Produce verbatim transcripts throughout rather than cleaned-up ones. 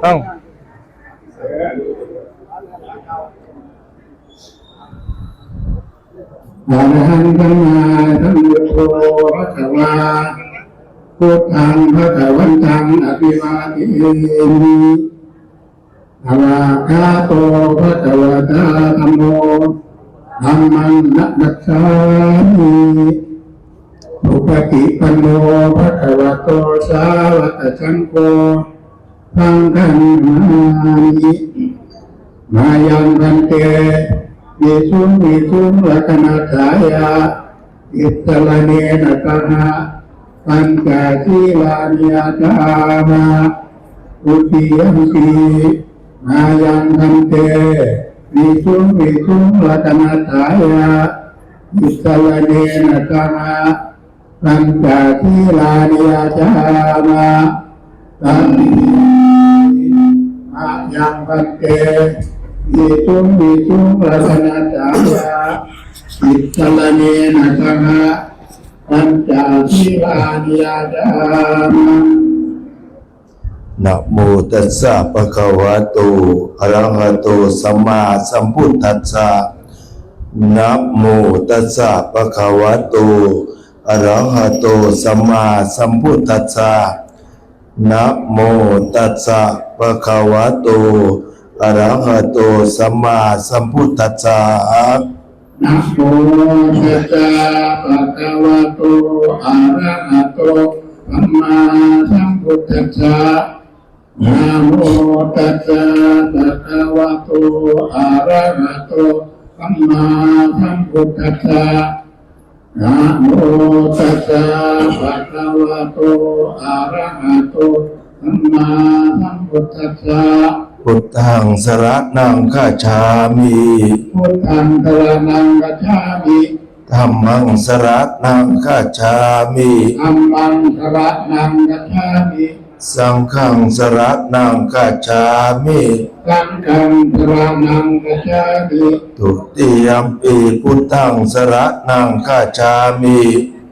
เอ้า Arahaṃ sammāsambuddho bhagavā, buddhaṃ bhagavantaṃ abhivādemi. Svākkhāto bhagavatā dhammo, dhammaṃ namassāmi. Supaṭipanno bhagavato sāvakasaṅgho, saṅghaṃ namāmi. Mayaṃ bhante visuṃ visuṃ rakkhaṇatthāya tisaraṇena saha pañca sīlāni yācāma. Dutiyampi mayaṃ bhante visuṃ visuṃ rakkhaṇatthāya tisaraṇena saha pañca sīlāni yācāma. Tatiyampi mayaṃ bhante visuṃ visuṃ rakkhaṇatthāya tisaraṇena saha pañca sīlāni yācāma. Namo tassa bhagavato arahato sammāsambuddhassa. Namo tassa bhagavato arahato sammāsambuddhassa. Namo tassa bhagavato arahato sammāsambuddhassa. Namo tassa bhagavato arahato sammāsambuddhassa. Namo tassa bhagavato arahato sammāsambuddhassa. Namo tassa bhagavato arahato sammāsambuddhassa. Buddhaṃ saraṇaṃ gacchāmi. Buddhaṃ saraṇaṃ gacchāmi. Dhammaṃ saraṇaṃ gacchāmi. Dhammaṃ saraṇaṃ gacchāmi. Saṅghaṃ saraṇaṃ gacchāmi. Saṅghaṃ saraṇaṃ gacchāmi. Dutiyampi buddhaṃ saraṇaṃ gacchāmi.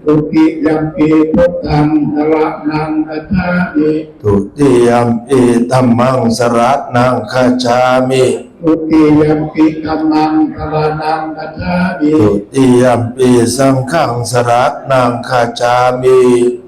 Dutiyampi buddhaṃ saraṇaṃ gacchāmi. Dutiyampi dhammaṃ saraṇaṃ gacchāmi. Dutiyampi dhammaṃ saraṇaṃ gacchāmi. Dutiyampi saṅghaṃ saraṇaṃ gacchāmi.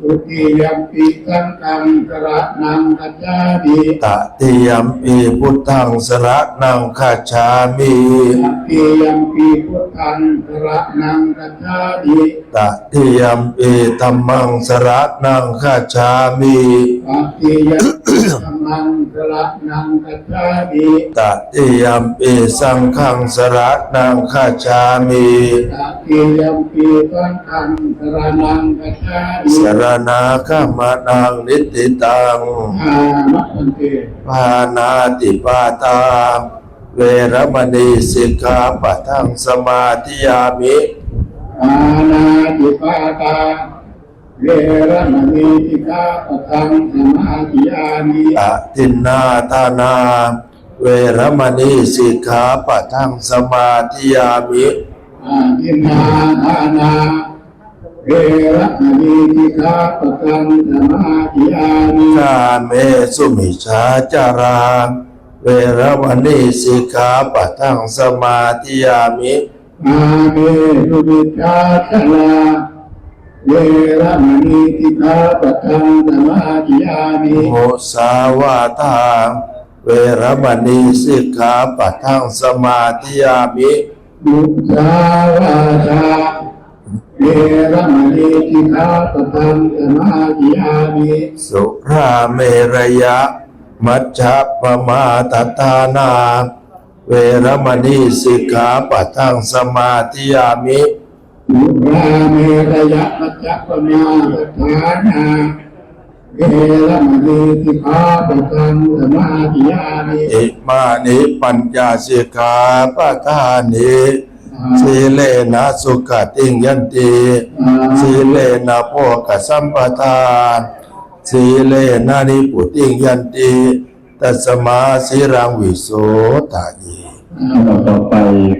Dutiyampi saṅghaṃ saraṇaṃ gacchāmi. Tatiyampi buddhaṃ saraṇaṃ gacchāmi. Tatiyampi buddhaṃ saraṇaṃ gacchāmi. Tatiyampi dhammaṃ saraṇaṃ gacchāmi. Tatiyampi dhammaṃ saraṇaṃ gacchāmi. Tatiyampi saṅghaṃ saraṇaṃ gacchāmi. Tatiyampi saṅghaṃ saraṇaṃ gacchāmi. Saraṇagamanaṃ niṭṭhitaṃ. Āma bhante. Pāṇātipātā veramaṇī sikkhāpadaṃ samādiyāmi. Pāṇātipātā veramaṇī sikkhāpadaṃ samādiyāmi. Adinnādānā veramaṇī sikkhāpadaṃ samādiyāmi. Adinnādānā veramaṇī sikkhāpadaṃ samādiyāmi. Kāmesu micchācārā veramaṇī sikkhāpadaṃ samādiyāmi. Kāmesu micchācārā veramaṇī sikkhāpadaṃ samādiyāmi. Musāvādā veramaṇī sikkhāpadaṃ samādiyāmi. Musāvādā veramaṇī sikkhāpadaṃ samādiyāmi. Surāmerayamajjapamādaṭṭhānā veramaṇī sikkhāpadaṃ samādiyāmi. Surāmerayamajjapamādaṭṭhānā veramaṇī sikkhāpadaṃ samādiyāmi. Imāni pañca sikkhāpadāni. Sāma. Sīlena sugatiṃ yanti. Sāma. Sīlena bhogasampadā. Sīlena nibbutiṃ yanti. Tasmā sīlaṃ visodhaye. ลำดับต่อไป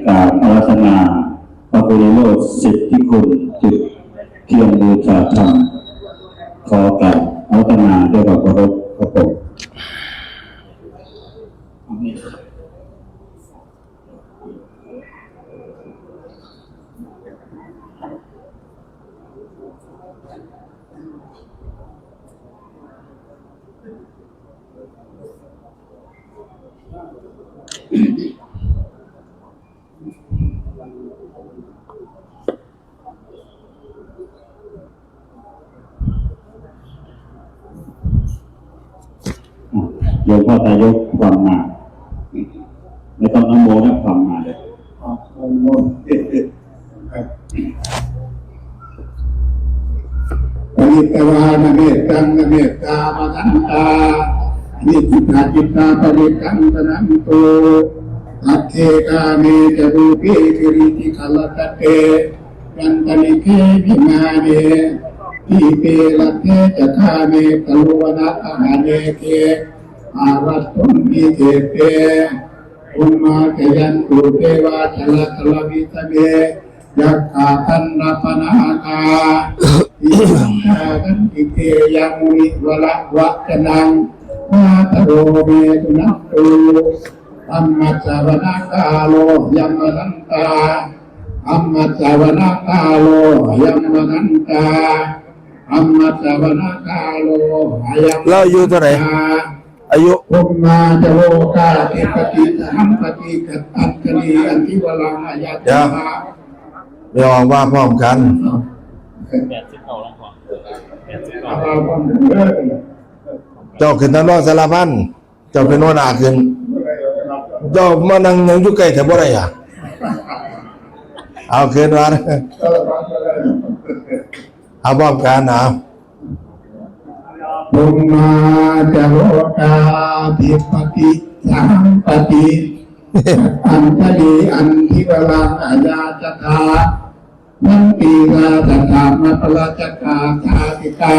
กราบอาราธนาพระพุทธโลกสิทธิคุณจุดเทียนบูชาธรรม ขอกราบอาราธนาด้วยความเคารพครับผม โยมพ่อตายกความมา ไม่ต้องนะโมนะความมาเลย ปริตวานะเมตังนะเมตตาปะทันตา นิจิตาจิตตาปริตังปะนันตุ อัคเคกาเมจะรูปเปกิริติขลตะเต กันตะลิเกวิมาเน ทีเปรัตเตจะคาเมตะโลวนะอะหะเนเก อารัตตุนนิเทเต ภุมมาจะยันตุเตวาจะละตะละวิสะเม ยักขาทันตะปะนาคา อิทังคาทันติเตยังมุนิวะระวะจะนัง มาตะโรเมตุนันตุ ธัมมัสสะวะนะกาโล ยังมะนันตา ธัมมัสสะวะนะกาโล ยังมะนันตา ธัมมัสสะวะนะกาโล ยัง เราอายุเท่าไหร่ อายุ ภุมมาจะโวกาติปติสัมปติกัตตัญจลีอันทิวรังอายัต เดี๋ยว ถา ไม่ออกว่าพร้อมกัน แปดสิบเก้าแล้วพอ แปดสิบเก้า เจ้าขึ้นตำรวจสารพัน เจ้าเป็นหัวหน้าขึ้น เจ้ามานั่งยังอยู่ใกล้แต่บ่ได้อ่ะ เอาขึ้นมา เอาพร้อมกันนะ ภุมมาจะโวกาติปติสัมปติ อันตลีอันทิวรังอาญาจทา นันตีราชธรรมปราชกาสาธิกา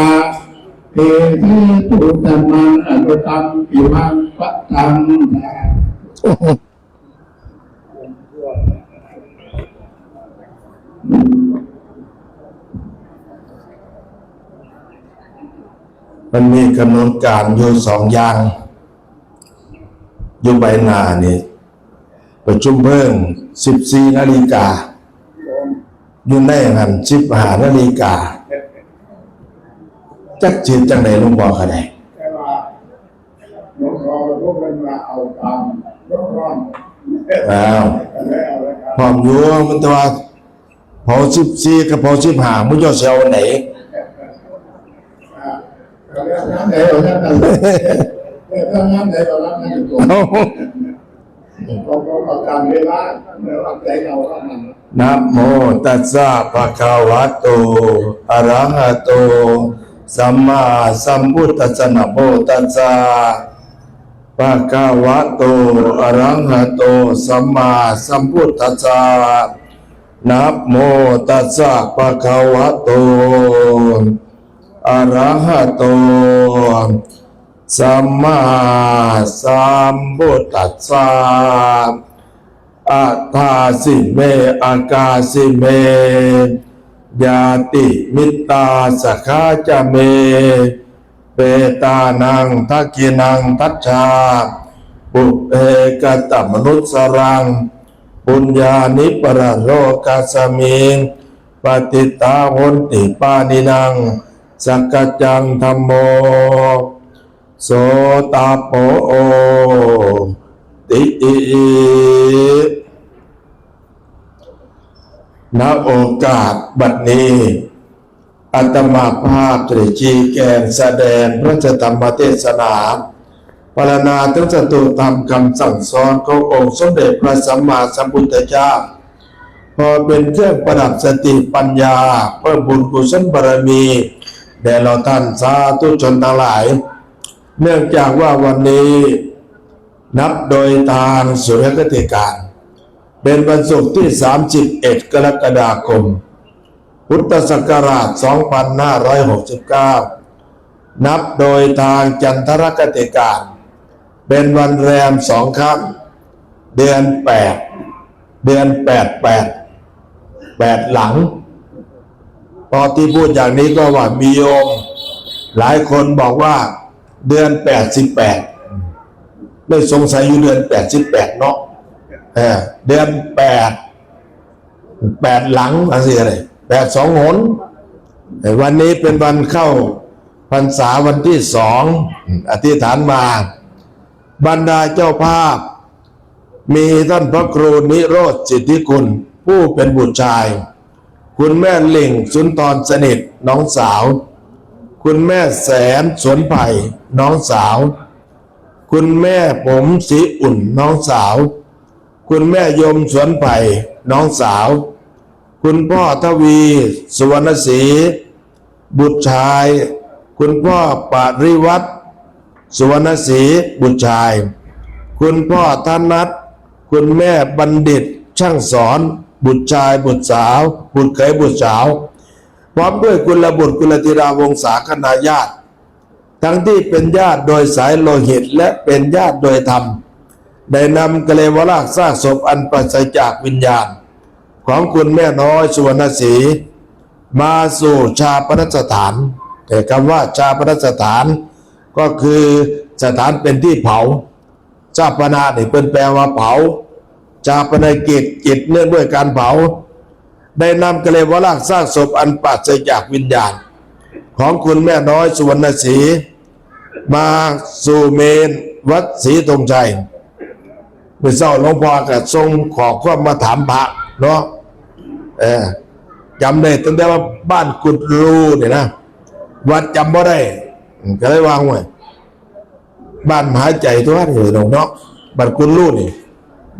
เตเสตุธรรมังอนุตัมปิมังปะทัง มันมีกำหนดการอยู่สองอย่าง อยู่ใบหน้านี่ ประชุมเพิ่งสิบสี่นาฬิกา อยู่ในหั้นสิบห้านาฬิกา จักสิจังใด๋หลวงพ่อก็ได้ หลวงพ่อพวกมันมาเอาตาม อ้าว พร้อมอยู่ มันแต่ว่าเผาสิบสี่กับเผาสิบห้า มึงเจ้าสิเอาไหน เอา นะโมตัสสะภะคะวะโต อะระหะโต สัมมาสัมพุทธัสสะ นะโมตัสสะภะคะวะโต อะระหะโต สัมมาสัมพุทธัสสะ นะโมตัสสะภะคะวะโต อะระหะโต สัมมาสัมพุทธัสสะ อะทาสิเม อะกาสิเม ญาติมิตตาสะขะจะเม เปตานัง ทักขิณัง ทัชชา ปุพเพ กะตะมะนุสสะรัง ปุญญานิ ปะระโลกัสสะมิง ปะติตตา โหนติ ปานินัง สักกัจจัง ธัมโม โสตะโป ติ ณ โอกาสบัดนี้ อาตมาภาพจะได้ชี้แจงแสดงพระธรรมเทศนา พรรณนาถึงสตุธรรมคำสั่งสอนขององค์สมเด็จพระสัมมาสัมพุทธเจ้า พอเป็นเครื่องประดับสติปัญญา เพิ่มบุญกุศลบารมี แด่เราท่านสาธุชนทั้งหลาย เนื่องจากว่าวันนี้นับโดยทางสุริยคติการ เป็นวันศุกร์ที่สามสิบเอ็ด กรกฎาคม พุทธศักราช สองพันห้าร้อยหกสิบเก้า นับโดยทางจันทรคติการ เป็นวันแรมสองค่ำ เดือนแปด เดือนแปด แปด แปดหลัง พอที่พูดอย่างนี้ก็ว่ามีโยมหลายคนบอกว่า เดือนแปดสิบแปด ได้สงสัยอยู่เดือนแปดสิบแปดเนาะ เออ เดือนแปด แปดหลัง อันนี้อะไร แปดสองหน แต่วันนี้เป็นวันเข้าพรรษาวันที่สอง อธิษฐานมา บรรดาเจ้าภาพ มีท่านพระครูนิโรธสิทธิคุณ ผู้เป็นบุตรชาย คุณแม่หลิ่งสุนทรสนิท น้องสาว คุณแม่แสนสวนไผ่ น้องสาว คุณแม่ผมสีอุ่น น้องสาว คุณแม่ยมสวนไผ่ น้องสาว คุณพ่อทวี สุวรรณศรี บุตรชาย คุณพ่อปริวัติ สุวรรณศรี บุตรชาย คุณพ่อธนัท คุณแม่บัณฑิต ช่างสอน บุตรชาย บุตรสาว บุตรเขย บุตรสาว พร้อมด้วยกุลบุตร กุลธิดา วงศาคณาญาติ ทั้งที่เป็นญาติโดยสายโลหิต และเป็นญาติโดยธรรม ได้นำกะเลวรากซากศพอันปราศจากวิญญาณ ของคุณแม่น้อยสุวรรณศรี มาสู่ชาปนสถาน แต่คำว่าชาปนสถาน ก็คือสถานเป็นที่เผา ชาปนะนี่เพิ่นแปลว่าเผา ชาปนกิจ กิจเนื่องด้วยการเผา ได้นำกะเลวรากซากศพอันปราศจากวิญญาณ ของคุณแม่น้อยสุวรรณศรี มาสู่เมรุวัดศรีธงชัย มื้อเช้าหลวงพ่อก็ส่งข้อความมาถามพระเนาะ เออ จำได้ตั้งแต่ว่าบ้านกุดรูนี่นะ วัดจำบ่ได้ อืม ก็เลยวางไว้ บ้านมหาไจตัวนี่เนาะ บ้านกุดรูนี่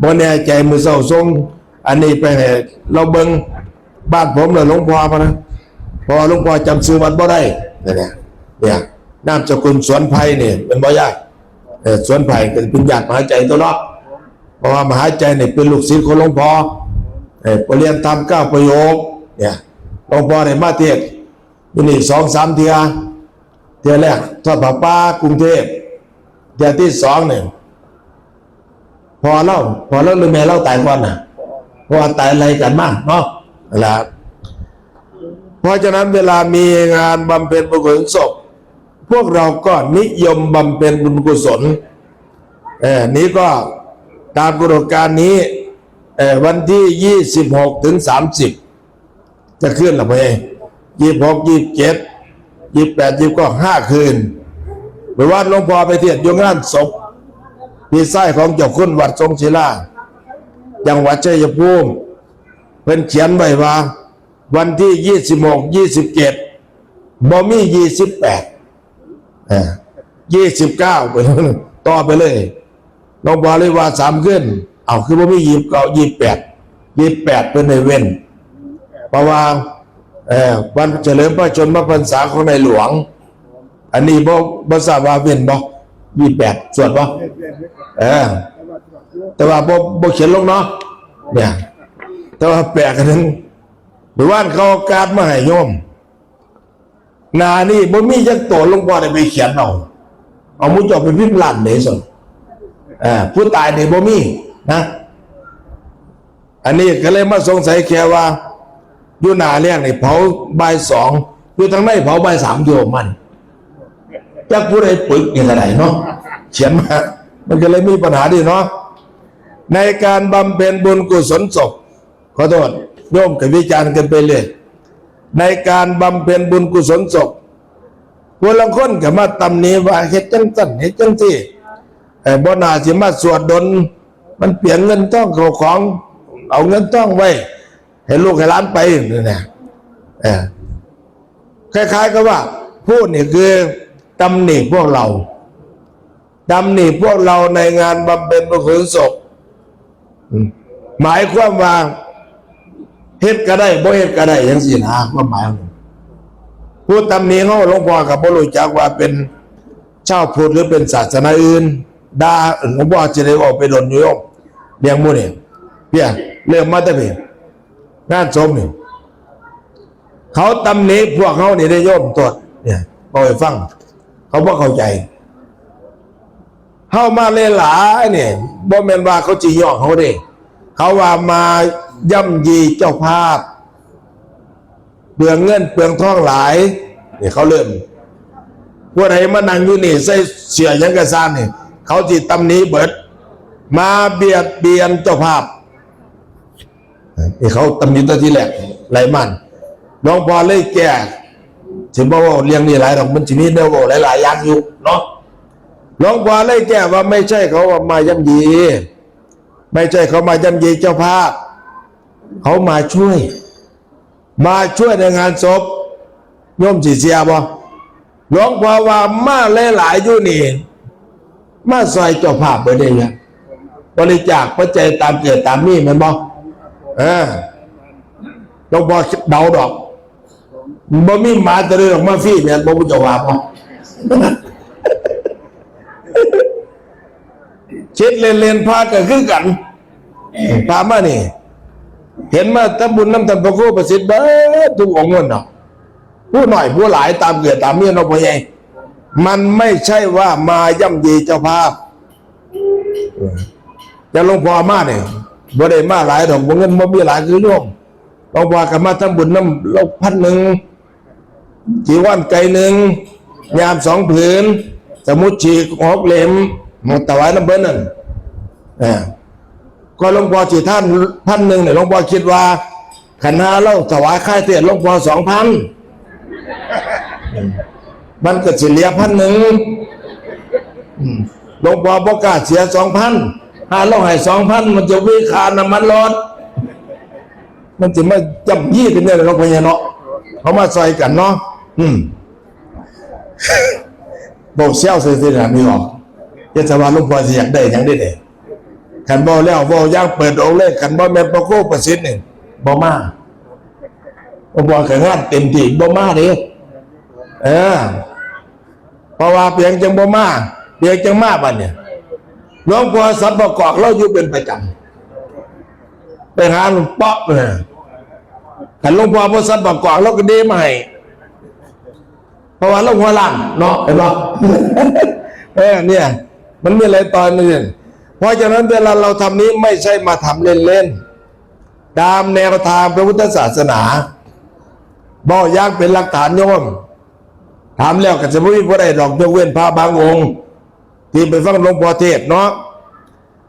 บ่แน่ใจ มื้อเช้าส่งอันนี้ไปให้ลาวเบิ่ง บ้านผมน่ะหลวงพ่อพะนะ เพราะว่าหลวงพ่อจำชื่อวัดบ่ได้ เนี่ย เนี่ย นามสกุลสวนไพรนี่ แม่นบ่ยาย เออ สวนไพรก็เป็นญาติมหาไจตัวเนาะ เพราะว่ามหาไจนี่เป็นลูกศิษย์ของหลวงพ่อ เออ ไปเรียนธรรมเก้าประโยค เนี่ย หลวงพ่อได้มาเทศน์อยู่นี่สองสามเทื่อ เทื่อแรกทอดผ้าป่ากรุงเทพฯ เทื่อที่สองเนี่ย พ่อลาว พ่อลาวหรือแม่ลาวตายก่อนน่ะ เพราะว่าตายไล่กันมาเนาะ นั่นล่ะ เพราะฉะนั้นเวลามีงานบำเพ็ญบุญกุศลศพ พวกเราก็นิยมบำเพ็ญบุญกุศล เออ นี้ก็ตามกำหนดการนี้ เออ วันที่ยี่สิบหกถึงสามสิบ จะขึ้นละไป ยี่สิบหก ยี่สิบเจ็ด ยี่สิบแปด ยี่สิบเก้า ห้าคืน เมื่อวานหลวงพ่อไปเทศน์อยู่งานศพพี่ชายของเจ้าคุณวัดทรงศิลา จังหวัดชัยภูมิ เพิ่นเขียนไว้ว่า วันที่ยี่สิบหก ยี่สิบเจ็ด บ่มียี่สิบแปด เออ ยี่สิบเก้า ไปเลย ต่อไปเลย หลวงพ่อเลยว่าสามคืน เอ้า คือบ่มียี่สิบเก้า ยี่สิบแปด ยี่สิบแปด เพิ่นได้เว้น เพราะว่า เอ่อ วันเฉลิมพระชนมพรรษาของในหลวง อันนี้บ่ บ่ทราบว่าเว้นบ่ ยี่สิบแปด สวดบ่ เออ แต่ว่าบ่ บ่เขียนลงเนาะ เนี่ย แต่ว่าแปลกอันหนึ่ง เมื่อวานเขาเอาการ์ดมาให้โยม หน้านี่บ่มีจักตัว หลวงพ่อได้ไปเขียนเอา เอาหมู่เจ้าไปพิมพ์ล้านเด้ซั่น เอ่อ ผู้ตายนี่บ่มีนะ อันนี้ก็เลยมาสงสัยแค่ว่า อยู่หน้าแรกนี่เผาบ่ายสอง อยู่ทางในเผาบ่ายสาม อยู่มัน จักผู้ใดปึกนี่ก็ได้เนาะ เขียนมา มันก็เลยมีปัญหาดีเนาะ ในการบำเพ็ญบุญกุศลศพ ขอโทษ โยมก็วิจารณ์กันไปเลย ในการบำเพ็ญบุญกุศลศพ ผู้ลางคนก็มาตำหนิว่าเฮ็ดจังซั่น เฮ็ดจังซี่ เอ่อ บ่น่าสิมาสวดดน มันเปลืองเงินทองเข้าของ เอาเงินทองไว้ให้ลูกให้หลานไปนั่นแหละ เออ คล้ายๆกับว่าพูดนี่คือตำหนิพวกเรา ตำหนิพวกเราในงานบำเพ็ญกุศลศพ อืม หมายความว่า เฮ็ดก็ได้ บ่เฮ็ดก็ได้ จังซี้นะ ความหมายของมัน ผู้ตำหนิเฮา หลวงพ่อก็บ่รู้จักว่าเป็นชาวพุทธหรือเป็นศาสนาอื่น ด่า หลวงพ่อสิได้ออกไปดนอยู่โยม เรื่องหมู่นี่ เพีย เริ่มมาแต่เพีย งานศพนี่ เขาตำหนิพวกเฮานี่ได้โยม โทษ เนี่ย เว้าให้ฟัง เขาบ่เข้าใจ เฮามาหลายๆ เนี่ย บ่แม่นว่าเขาสิย่องเฮาเด้ เขาว่ามาย่ำยีเจ้าภาพ เปลืองเงินเปลืองทองหลาย นี่เขาเริ่ม ผู้ใดมานั่งอยู่นี่ใส่เสื้อหยังกะซ่างนี่ เขาสิตำหนิเบิด มาเบียดเบียนเจ้าภาพ นี่เขาตำหนิตั้งแต่ทีแรก ไล่มัน หลวงพ่อเลยแก้ สิบ่เว้าเรื่องนี้หลายดอก มันสิมีแนวเว้าหลายๆ อย่างอยู่เนาะ หลวงพ่อเลยแก้ว่าไม่ใช่เขาว่ามาย่ำยี ไม่ใช่เขามาย่ำยีเจ้าภาพ เขามาช่วย มาช่วยในงานศพ โยมสิเสียบ่ หลวงพ่อว่ามาหลายๆอยู่นี่ มาซอยเจ้าภาพเบิดเด้เนี่ย บริจาคปัจจัยตามเกิดตามมีแม่นบ่ เออ หลวงพ่อเดาดอก บ่มีหมาตัวใดออกมาฟรีแม่นบ่ ผู้เจ้าว่าบ่ คิดเล่นๆ พระก็คือกัน พามานี่ เห็นมาทำบุญนำท่านพระครูประสิทธิ์เบิดทุกองค์นั่นเนาะ ผู้น้อยผู้หลายตามเกิดตามมีเนาะพ่อใหญ่ มันไม่ใช่ว่ามาย่ำยีเจ้าภาพ แต่หลวงพ่อมาเนี่ย บ่ได้มาหลายดอก บ่เงินบ่มีหลายคือโยม หลวงพ่อก็มาทำบุญนำลาวพันหนึ่ง จีวรไกรหนึ่ง ยามสองผืน สมุดฉีกหกเล่ม มาถวายนำเพิ่นนั่น อ่า ก็หลวงพ่อสิทานพันหนึ่งเนี่ย หลวงพ่อคิดว่า คันหาลาวถวายค่ายเทศน์หลวงพ่อสองพัน มันก็สิเหลือพันหนึ่ง อืม หลวงพ่อบ่กล้าเสียสองพัน หาลาวให้สองพัน มันจะมีค่าน้ำมันรถ มันสิมาย่ำยีกันเนี่ยเนาะพ่อใหญ่เนาะ เขามาซอยกันเนาะ อืม บอกเซลซื่อๆนะ มีออก เจ้าว่าหลวงพ่อสิอยากได้หยังได้เด้ คันบ่แล้วบ่อย่างเปิดอกเลย คันบ่แม่นพระครูประสิทธิ์นี่ บ่มา หลวงพ่อก็งานเต็มที่ บ่มาเด้ เออ เพราะว่าเปียงจังบ่มา เปียงจังมาบัดเนี่ย หลวงพ่อสับประกอบลาวอยู่เป็นประจำ ไปหาหลวงป๊อกเลย คันหลวงพ่อบ่สับประกอบลาวก็เดมาให้ เพราะว่าลาวหัวล้านเนาะ เห็นบ่ เออ เนี่ย มันมีหลายตอนนี่ เพราะฉะนั้นเวลาเราทำนี้ไม่ใช่มาทำเล่นๆ ตามแนวทางพระพุทธศาสนา บ่อย่างเป็นหลักฐานโยม ถามแล้วก็จะบ่มีผู้ใดดอก ยกเว้นพระบางองค์ ที่ไปฟังหลวงพ่อเทศน์เนาะ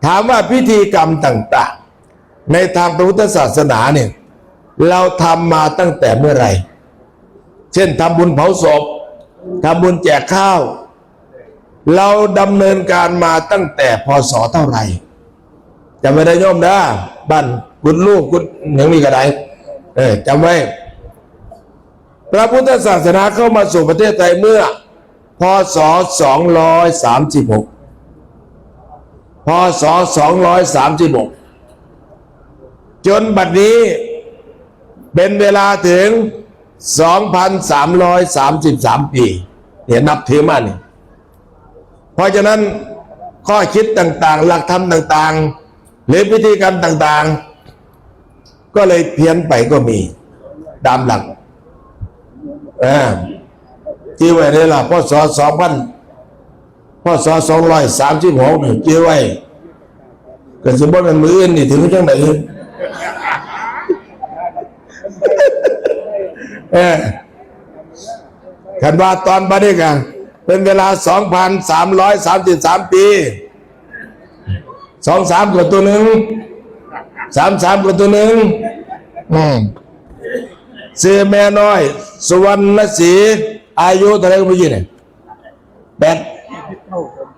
ถามว่าพิธีกรรมต่างๆ ในทางพระพุทธศาสนาเนี่ย เราทำมาตั้งแต่เมื่อไหร่ เช่นทำบุญเผาศพ ทำบุญแจกข้าว เราดำเนินการมาตั้งแต่ พ.ศ. เท่าไหร่ จำไว้ได้โยมนะ บ้านกุดลูกกุดหยังนี่ก็ได้ เออ จำไว้ พระพุทธศาสนาเข้ามาสู่ประเทศไทยเมื่อ พ.ศ. สองร้อยสามสิบหก พ.ศ. สองร้อยสามสิบหก จนบัดนี้เป็นเวลาถึง สองพันสามร้อยสามสิบสาม ปี เนี่ยนับถือมาเนี่ย เพราะฉะนั้นข้อคิดต่างๆ หลักธรรมต่างๆ หรือพิธีกรรมต่างๆ ก็เลยเพี้ยนไปก็มี ตามหลัก เออ ที่ไว้ในหลัก พ.ศ. สองพัน พ.ศ. สองร้อยสามสิบหก นี่เก็บไว้ ก็สิบ่แม่นมื้ออื่นนี่ถึงจังได๋ เออ คันว่าตอนบัดนี้ก็เป็นเวลา สองพันสามร้อยสามสิบสาม ปี สองสาม ก็ตัวหนึ่ง สามสาม ก็ตัวหนึ่ง อืม ชื่อแม่น้อย สุวรรณศรี อายุเท่าไหร่ก็บ่ยินเนี่ย แปด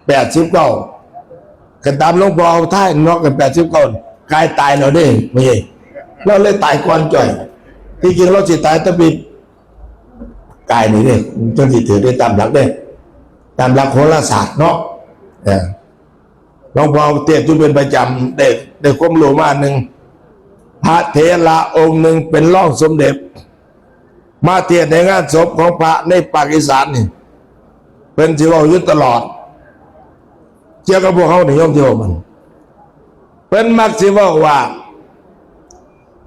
แปดสิบเก้า ก็ตามหลวงพ่อเอาท้ายเนาะ ก็ แปดสิบเก้า กายตายแล้วเด้ บ่ใช่ ลาวเลยตายก่อนจ้อย ที่จริงลาวสิตายแต่ปีกายนี่เด้ จังสิถือได้ตามหลักเด้ ตามหลักโหราศาสตร์เนาะ เออ หลวงพ่อเทศน์อยู่เป็นประจำ ได้ ได้ความรู้มาอันหนึ่ง พระเถระองค์หนึ่งเป็นรองสมเด็จ มาเทศน์ในงานศพของพระในปากอีสานนี่ เพิ่นสิเว้าอยู่ตลอด เกี่ยวกับพวกเฮานี่ โยมที่เว้ามัน เพิ่นมักสิเว้าว่า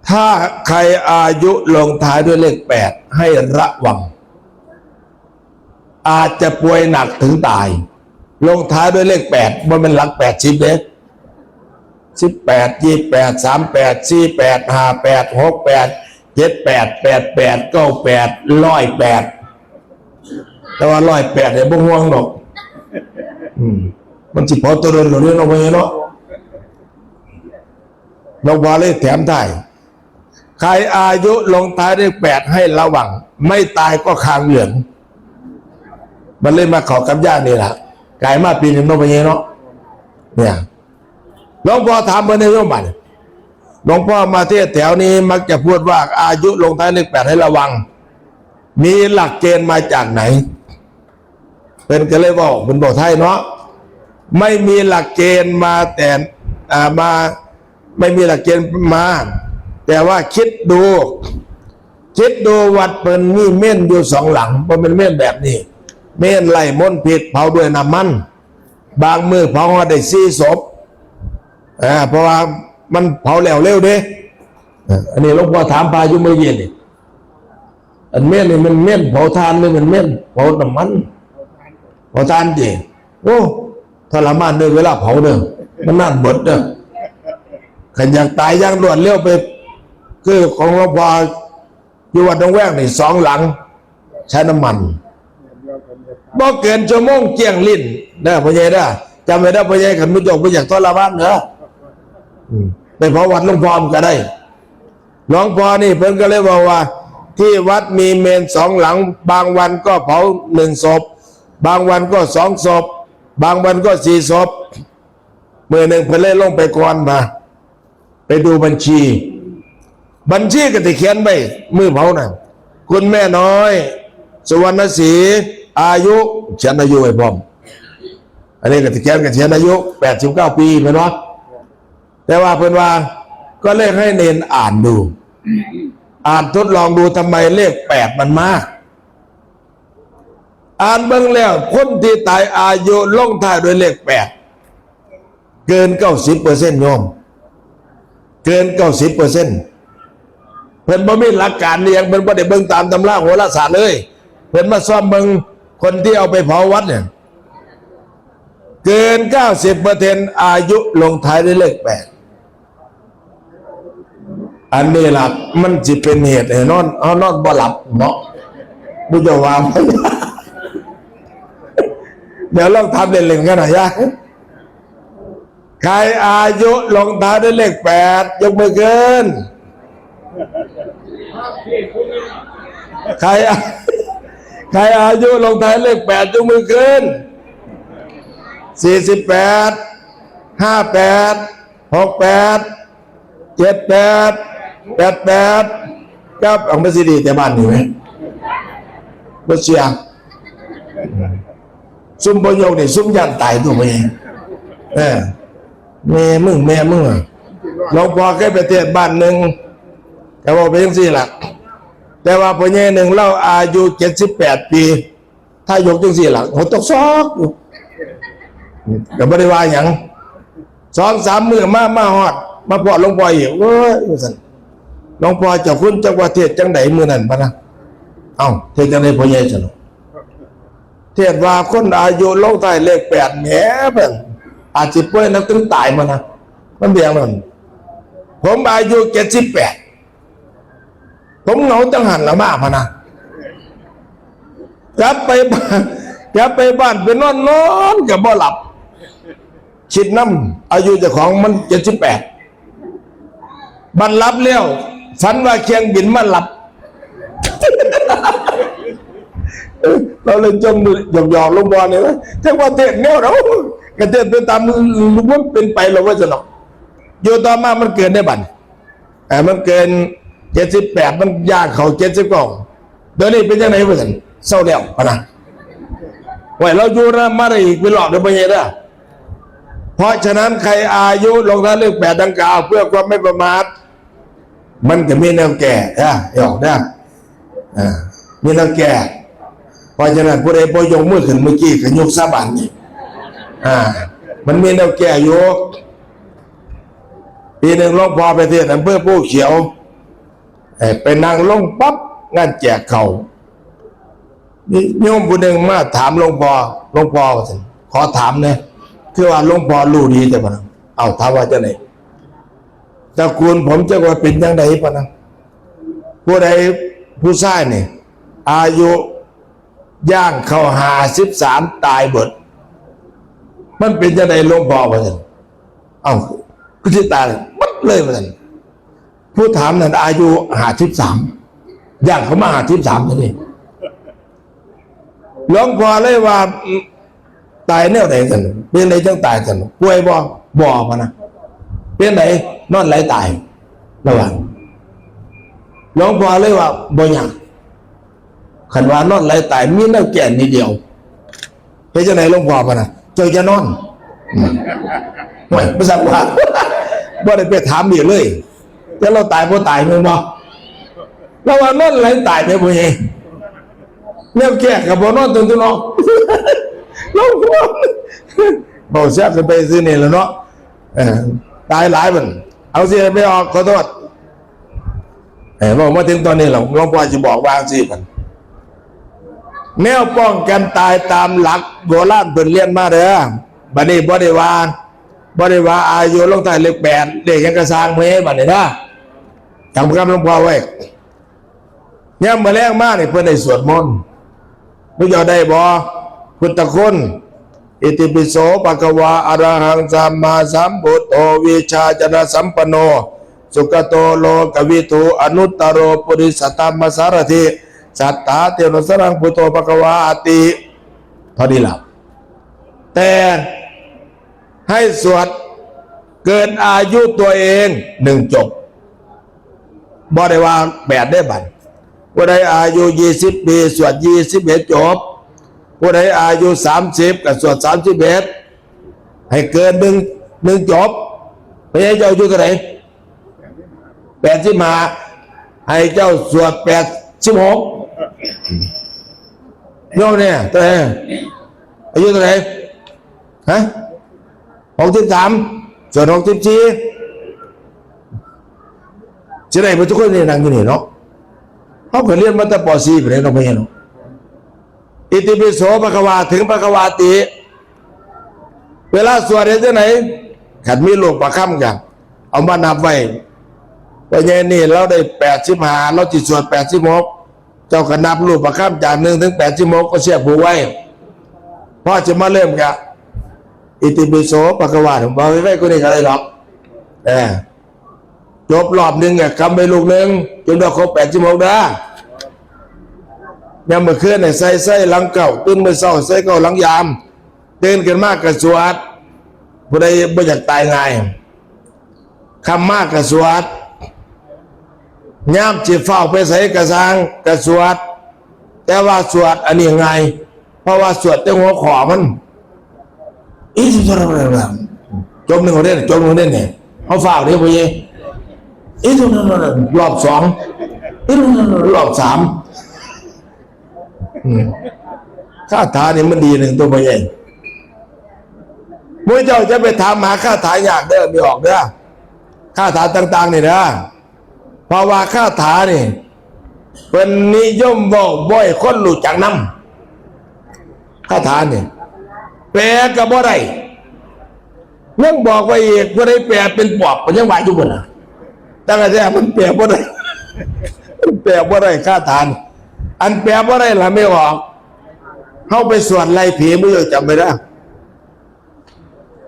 ถ้าใครอายุลงท้ายด้วยเลข แปด ให้ระวัง อาจจะป่วยหนักถึงตาย ลงท้ายด้วยเลข แปด บ่แม่นหลัก แปดสิบ เด้ สิบแปด ยี่สิบแปด สามแปด สี่แปด ห้าแปด หกแปด เจ็ดแปด แปดแปด เก้าแปด ร้อยแปด แต่ว่า ร้อยแปด เนี่ยบ่ห่วงดอก อืม มันสิพอตัวเดินหรือเนาะ พ่อใหญ่เนาะ หลวงพ่อเลยแถมท้าย ใครอายุลงท้ายด้วย แปด ให้ระวัง ไม่ตายก็คางเหลือง มันเลยมาเข้ากับย่านี่ล่ะ กลายมาปีหนึ่งเนาะ พ่อใหญ่เนาะ เนี่ย หลวงพ่อถามเพิ่นในโยมบัดนี้ หลวงพ่อมาเทศน์แถวนี้มักจะพูดว่าอายุลงท้ายเลขแปดให้ระวัง มีหลักเกณฑ์มาจากไหน เพิ่นก็เลยบอก เพิ่นบอกไทยเนาะ ไม่มีหลักเกณฑ์มาแต่ อ่า มา ไม่มีหลักเกณฑ์มา แต่ว่าคิดดู คิดดูวัดเพิ่นมีเมนอยู่สองหลัง บ่แม่นเมนแบบนี้ เมนไร้มลพิษเผาด้วยน้ำมัน บางมื้อเผาฮอดได้สี่ศพ อ่า เพราะว่ามันเผาแล้วเร็วเด้ อ่า อันนี้หลวงพ่อถามพระอยู่มื้อเย็นนี่ อันเมนนี่มันเมนเผาถ่านหรือมันเมนเผาน้ำมัน เผาถ่านติ โอ้ ทรมานเด้อ เวลาเผาเด้อ มันนานเบิดเด้อ คันอยากตายอย่างรวดเร็วไป คือของหลวงพ่ออยู่วัดหนองแวงนี่สองหลัง ใช้น้ำมัน บ่เกินชั่วโมงเกลี้ยงลิ้นเด้อพ่อใหญ่เด้อ จำไว้เด้อพ่อใหญ่ คันบ่อยาก บ่อยากทรมานเด้อ อืม ไปเผาวัดหลวงพ่อมันก็ได้ หลวงพ่อนี่เพิ่นก็เลยบอกว่า ที่วัดมีเมนสองหลัง บางวันก็เผาหนึ่งศพ บางวันก็สองศพ บางวันก็สี่ศพ มื้อหนึ่งเพิ่นเลยลงไปก่อนมา ไปดูบัญชี บัญชีก็สิเขียนไว้มื้อเผาน่ะ คุณแม่น้อย สุวรรณศรี อายุ เขียนอายุไว้พร้อม อันนี้ก็สิเขียน ก็เขียนอายุแปดสิบเก้าปี แม่นบ่ แต่ว่าเพิ่นว่า ก็เลยให้เณรอ่านดู อ่านทดลองดู ทำไมเลขแปดมันมา อ่านเบิ่งแล้ว คนที่ตายอายุลงท้ายด้วยเลขแปด เกินเก้าสิบเปอร์เซ็นต์ โยม เกินเก้าสิบเปอร์เซ็นต์ เพิ่นบ่มีหลักการอิหยัง เพิ่นบ่ได้เบิ่งตามตำราโหราศาสตร์เลย เพิ่นมาซ่อมเบิ่งคนที่เอาไปเผาวัดเนี่ย เกินเก้าสิบเปอร์เซ็นต์ อายุลงท้ายด้วยเลขแปด อันนี้ล่ะ มันสิเป็นเหตุให้นอน เฮานอนบ่หลับเนาะ บ่เจ้าว่า เดี๋ยวลองถามเล่นๆกันหน่อยยะ ใครอายุลงท้ายด้วยเลขแปด ยกมือขึ้น ใคร ใครอายุลงท้ายเลขแปด ยกมือขึ้น สี่สิบแปด ห้าแปด หกแปด เจ็ดแปด แปดแปด ครับ เอามาสิดีแต่บ้านนี่ไหม บ่เชื่อ ซุ่มบ่ยกนี่ ซุ่มย้านตายตัวไปเอง เออ แม่มึง แม่มึงอะ หลวงพ่อเคยไปเทศน์บ้านหนึ่ง ก็บอกไปจังซี่ล่ะ แต่ว่าพ่อใหญ่หนึ่ง ลาวอายุเจ็ดสิบแปดปี ถ้ายกจังซี่ล่ะ หัวตกซอกอยู่ ก็บ่ได้ว่าหยัง สองสามมื้อมา มาฮอด มาพ้อหลวงพ่ออีก โอ้ย ว่าซั่น หลวงพ่อเจ้าคุณจักว่าเทศน์จังใดมื้อนั้นพะนะ เอ้า เทศน์จังใดพ่อใหญ่ ซั่น เทศน์ว่าคนอายุลงท้ายเลขแปดแหม เพิ่นอาจสิป่วยหนักถึงตายมานะ มันเป็นหยังนั่น ผมอายุเจ็ดสิบแปด ผมเหงาจังหันละมาพะนะ กลับไปบ้าน กลับไปบ้านไปนอน นอนก็บ่หลับ คิดนำ อายุเจ้าของมันเจ็ดสิบแปด บัดหลับแล้ว ฝันว่าเครื่องบินมารับ เออ เราเลยจมหยอกๆ หลวงพ่อนี่ว่า จักว่าเทศน์แนวใด ก็เทศน์ไปตามลูกมันเป็นไปแล้วว่าซั่นเนาะ อยู่ต่อมามันเกินได้บัด อ่า มันเกินเจ็ดสิบแปด มันย่างเข้าเจ็ดสิบเก้า เดี๋ยวนี้เป็นจังได๋ว่าซั่น เซาแล้วพะนะ ไว้เราอยู่นะ มาได้อีกเป็นรอบเด้อพ่อใหญ่เด้อ เพราะฉะนั้นใครอายุลงท้ายเลขแปดดังกล่าว เพื่อความไม่ประมาท มันก็มีแนวแก้ อ่ะ หยอกเด้อ อ่า มีแนวแก้ เพราะฉะนั้นผู้ใดบ่ยกมือขึ้นเมื่อกี้ก็ยกซะบัดนี้ อ่า มันมีแนวแก้อยู่ ปีหนึ่งหลวงพ่อไปเทศน์อำเภอภูเขียว เอ่อ ไปนั่งลงปั๊บ งานแจกข้าว มีโยมผู้หนึ่งมาถามหลวงพ่อ หลวงพ่อว่าซั่น ขอถามแหน่ คือว่าหลวงพ่อรู้ดีแต่บ่า เอ้า ถามว่าจังได๋ ตระกูลผมจักว่าเป็นจังได๋ปะนะ ผู้ใด ผู้ชายนี่ อายุย่างเข้าห้าสิบสาม ตายเบิด มันเป็นจังได๋หลวงพ่อว่าซั่น เอ้า คือสิตายเบิดเลยว่าซั่น ผู้ถามนั่นอายุห้าสิบสาม ย่างเข้ามาห้าสิบสามแล้วนี่ หลวงพ่อเลยว่า อืม ตายแนวใด๋ซั่น เป็นใดจังตายซั่น ป่วยบ่ บ่พะนะ เป็นไดนอนไหลตาย ระหว่าง หลวงพ่อเลยว่า บ่ยาก คันว่านอนไหลตาย มีแนวแก้นิดเดียว เฮ็ดจั่งใด๋หลวงพ่อ พะนะ เจ้าอย่านอน อืม โอ้ย บ่ซักว่า บ่ได้ไปถามอีกเลย แต่ลาวตายบ่ตายแม่นบ่ ลาวว่านอนไหลตายแม่นบ่ แนวแก้ก็บ่นอนตั๊วเนาะ ลาวว่า เว้าแซวกันไปซื่อนี่แหละเนาะ เออ ตายหลายบัด เอาสิ ไม่ออก ขอโทษ เออ เว้ามาถึงตอนนี้แล้ว หลวงพ่อสิบอกว่าจั่งซี้บัด แนวป้องกันตายตามหลักโบราณเพิ่นเรียนมาเด้อ บัดนี้บ่ได้ว่า บ่ได้ว่าอายุลงท้ายเลขแปด เลขหยังก็ซ่างแม่บัดนี้นะ จำคำหลวงพ่อไว้ ยามมื้อแลงมานี่เพิ่นได้สวดมนต์ หมู่เจ้าได้บ่ พุทธคุณ อิติปิโสภะคะวา อะระหังสัมมาสัมพุทโธ วิชชาญาณสัมปันโน สุขโตโลกวิทู อนุตตโรปุริสธัมมสารถิ สัตถาเทวสรังพุทโธภะคะวาติ เท่านี้ล่ะ แต่ให้สวดเกินอายุตัวเองหนึ่งจบ บ่ได้ว่าแปดเด้บัด ผู้ใดอายุยี่สิบปี สวดยี่สิบเอ็ดจบ ผู้ใดอายุสามสิบ ก็สวดสามสิบเอ็ด ให้เกินหนึ่ง หนึ่งจบ พ่อใหญ่เจ้าอายุเท่าใด๋ แปดสิบห้า ให้เจ้าสวดแปดสิบหก โยมเนี่ย เท่าใด๋ อายุเท่าใด๋ ฮะ หกสิบสาม ส่วนหกสิบสี่ สิได้เบิดทุกคนนี่นั่งอยู่นี่เนาะ เฮาก็เรียนมาแต่ ป.สี่ พุ้นเด้เนาะ พ่อใหญ่เนาะ อิติปิโสภะคะวา ถึงภะคะวาติ เวลาสวดเฮ็ดจั่งใด๋ คันมีลูกประคำก็เอามานับไว้ พ่อใหญ่นี่ลาวได้แปดสิบห้า ลาวสิสวดแปดสิบหก เจ้าก็นับลูกประคำจากหนึ่งถึงแปดสิบหก ก็เสียบผูกไว้ พอจะมาเริ่มกะ อิติปิโสภะคะวา ผมบอกไว้ไว้คนนี้ก็ได้หรอก เออ จบรอบหนึ่งอะ กำไปลูกหนึ่ง จนได้ครบแปดสิบหกเด้อ ยามมื้อคืนเนี่ยใส่ ใส่หลังเก้า ตื่นมื้อเช้าใส่เก้าหลังยาม ตื่นขึ้นมาก็สวด ผู้ใดบ่อยากตายง่าย ค่ำมาก็สวด ยามสิฟ้าวไปไสก็ซ่าง ก็สวด แต่ว่าสวดอันนี้ง่าย เพราะว่าสวดแต่หัวข้อมัน อี จบหนึ่งเด้ จบหนึ่งเด้เนี่ย เฮาฟ้าวเด้พ่อใหญ่ อี รอบสอง อี รอบสาม อืม คาถานี่มันดีหนึ่งตัวพ่อใหญ่ หมู่เจ้าจะไปถามหาคาถายากเด้อ ไม่ออกเด้อ คาถาต่างๆ นี่นะ เพราะว่าคาถานี่ เพิ่นนิยมเว้าบ่ให้คนรู้จักนำ คาถานี่ แปลก็บ่ได้ ยังบอกว่าอีก ผู้ใดแปลเป็นปอบ ก็ยังว่าอยู่พุ่นน่ะ แต่กระแท้มันแปลบ่ได้ มันแปลบ่ได้ คาถานี่ อันแปลบ่ได้ล่ะไม่ออก เฮาไปสวดไล่ผี บ่รู้ จำไว้เด้อ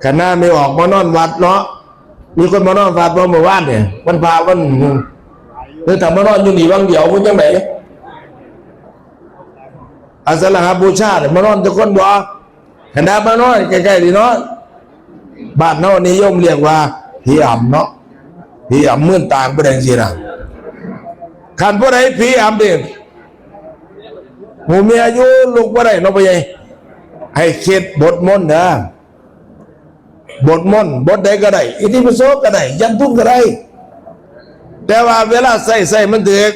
คณะไม่ออกมานอนวัดเนาะ มีคนมานอนวัดบ่เมื่อวานเนี่ย วันพระวัน หรือถ้ามานอนอยู่นี่วังเดียว มันจั่งใด๋ อาสาฬหบูชาเนี่ย มานอนจักคนบ่ คณะมานอนใกล้ๆ นี่เนาะ บ้านเฮานิยมเรียกว่าผีอำเนาะ ผีอำ มื้นตาบ่ได้จั่งซี้นะ คันผู้ใดผีอำนี่ ผู้มีอายุลุกบ่ได้เนาะพ่อใหญ่ ให้คิดบทมนต์เด้อ บทมนต์ บทใดก็ได้ อิติปิโสก็ได้ ยันตุนก็ได้ แต่ว่าเวลาใช้ ใช้มันถูก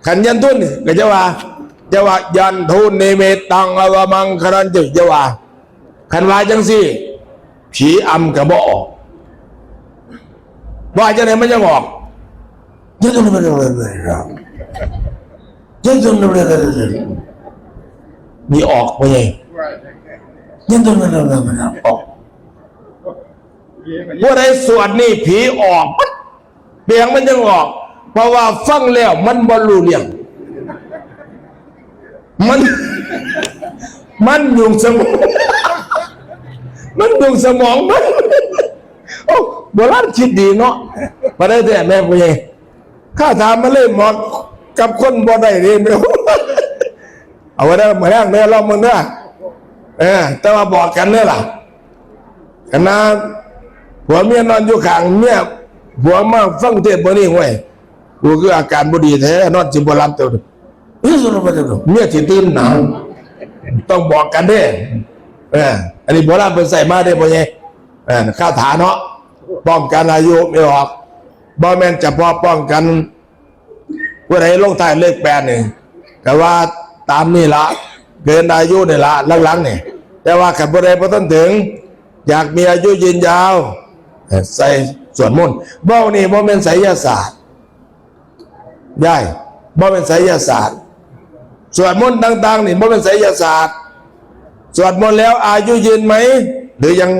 คันยันตุนนี่ก็จะว่า จะว่า ยันตุนนิมิตตังอวมังคลันติ จะว่า คันว่าจั่งซี้ ผีอำก็บ่ออก ว่าจั่งใด๋มันจั่งออก ยันตุน ยันตุน นี่ออกไปไง ยันตุน ออก ผู้ใดสวดนี่ผีออก เปียงมันจั่งออก เพราะว่าฟังแล้วมันบ่รู้เรื่อง มัน มันยุ่งสมอง มันยุ่งสมองมัน โอ้ โบราณคิดดีเนาะ บ่ได้แท้แม่พ่อใหญ่ คาถามันเลยเหมาะกับคนบ่ได้เด้ เอาไว้ได้มื้อแลงเด้อ ลองเบิ่งเด้อ เออ แต่ว่าบอกกันเด้อล่ะ คณะ ผัวเมียนอนอยู่ข้างเมีย ผัวมาฟังเทศน์มื้อนี้ ห้วย กูคืออาการบ่ดีแท้ นอนสิบ่หลับ แต่เมียสิตื่นหนาว ต้องบอกกันเด้ เออ อันนี้โบราณเพิ่นใช้มาเด้ พ่อใหญ่ เออ คาถาเนาะ ป้องกันอายุไม่ออก บ่แม่นเฉพาะป้องกัน ผู้ใดลงท้ายเลขแปดนี่ ก็ว่าตามนี่ละ เกินอายุนี่ละ หลังๆ นี่ แต่ว่าคันผู้ใดบ่ทันถึง อยากมีอายุยืนยาว เอ่อ ใส่สวดมนต์ เว้านี่บ่แม่นไสยศาสตร์ ยาย บ่แม่นไสยศาสตร์ สวดมนต์ต่างๆ นี่บ่แม่นไสยศาสตร์ สวดมนต์แล้วอายุยืนไหม หรือยัง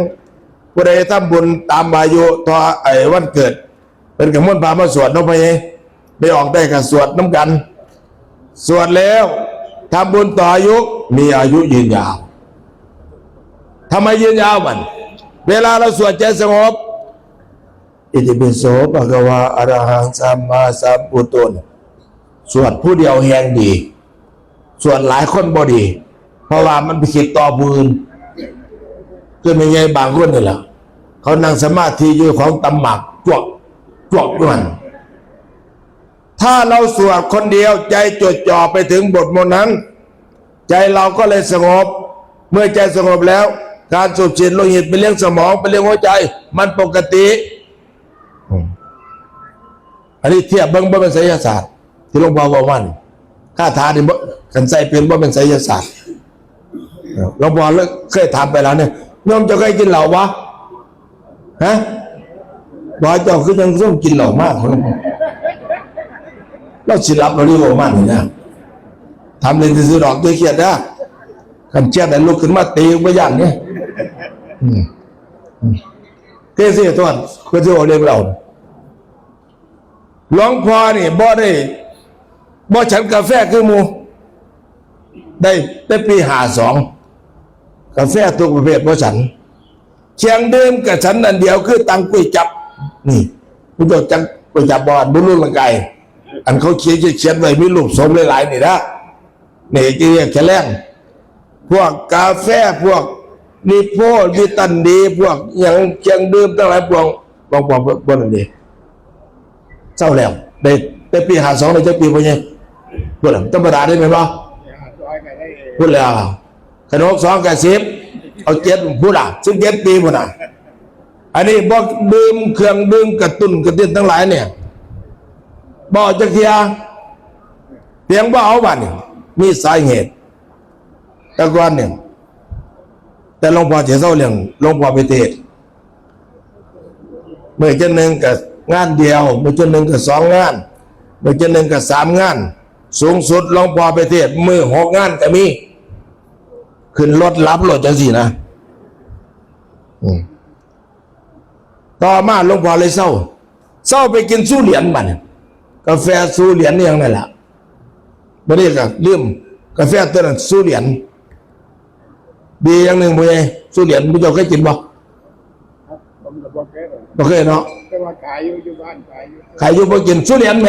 ผู้ใดทำบุญตามอายุ ต่อไอ้วันเกิด เพิ่นก็มนต์พามาสวดเนาะ พ่อใหญ่ ไปออกได้ก็สวดนำกัน สวดแล้วทำบุญต่ออายุ มีอายุยืนยาว ทำไมยืนยาวมัน เวลาเราสวดใจสงบ อิติปิโสภะคะวา อะระหังสัมมาสัมพุทโธ สวดผู้เดียวแฮงดี สวดหลายคนบ่ดี เพราะว่ามันไปคิดต่อผู้อื่น คือแม่ใหญ่บางคนนี่แหละ เขานั่งสมาธิอยู่ ของตำหมากจวก จวกอยู่หั่น ถ้าเราสวดคนเดียว ใจจดจ่อไปถึงบทมนต์นั้น ใจเราก็เลยสงบ เมื่อใจสงบแล้ว การสูบฉีดโลหิตไปเลี้ยงสมอง ไปเลี้ยงหัวใจ มันปกติ อืม อันนี้เทียบเบิ่ง บ่เป็นไสยศาสตร์ ที่หลวงพ่อบอกว่านี่ คาถานี่บ่ คันใส่เป็น บ่เป็นไสยศาสตร์ หลวงพ่อเลยเคยถามไปแล้วเนี่ย โยมเจ้าเคยกินเหล้าบ่ ฮะ บ่ เจ้าคือจังซุ่มกินเหล้ามาก เราสิหลับเราเรียกว่ามันนี่นะ ทำเล่นซื่อๆดอก อย่าเครียดนะ คันเครียดแล้วลุกขึ้นมาตีบ่ย่านเนี่ย อืม อืม คือสิตัว คือสิเอาเรื่องเรา หลวงพ่อนี่บ่ได้ บ่ฉันกาแฟคือหมู่ ได้แต่ปีห้าสอง กาแฟทุกประเภทบ่ฉัน เครื่องดื่มก็ฉันอันเดียวคือตังก๋วยจั๊บ นี่ ผู้เจ้าจักก๋วยจั๊บบ่ อันบำรุงร่างกาย อันเขาเขียน เขียนไว้มีรูปทรงหลายๆ นี่นะ นี่จะเรียกแค่แรง พวกกาแฟ พวกนิโพ วิตันดี พวกหยังเครื่องดื่มทั้งหลายปวง ปวง ปวง ปวง ปวงนั่นเอง เศร้าแล้ว ได้ ได้ปีห้าสอง ได้จักปี พ่อใหญ่ พูดแล้ว ธรรมดาได้ไหมบ่ พูดแล้ว คัน หกสอง ก็ สิบ เอา เจ็ด พูดล่ะ สิบเจ็ด ปีพูดน่ะ อันนี้บ่ดื่มเครื่องดื่มกระตุ้นกระตุ้นทั้งหลายเนี่ย บ่จักเทื่อ เพียงบ่เอาบัดนี่ มีสาเหตุ แต่ก่อนเนี่ย แต่หลวงพ่อสิเซาเลี้ยง หลวงพ่อไปเทศน์ มื้อเทื่อหนึ่งก็งานเดียว มื้อเทื่อหนึ่งก็สองงาน มื้อเทื่อหนึ่งก็สามงาน สูงสุดหลวงพ่อไปเทศน์มื้อหกงานก็มี ขึ้นรถหลับรถจังซี่นะ อืม ต่อมาหลวงพ่อเลยเซา เซาไปกินซูเหรียญบัดนี้ กาแฟซูเหรียญนี่หยังนั่นล่ะ บัดนี้ก็ลืม กาแฟตัวนั้น ซูเหรียญ ดีอย่างหนึ่ง พ่อใหญ่ ซูเหรียญ ผู้เจ้าเคยกินบ่ ครับ ผมก็บ่เคยหรอก บ่เคยเนาะ แต่ว่าขายอยู่ อยู่บ้านขายอยู่ ขายอยู่ บ่กิน ซูเหรียญแหม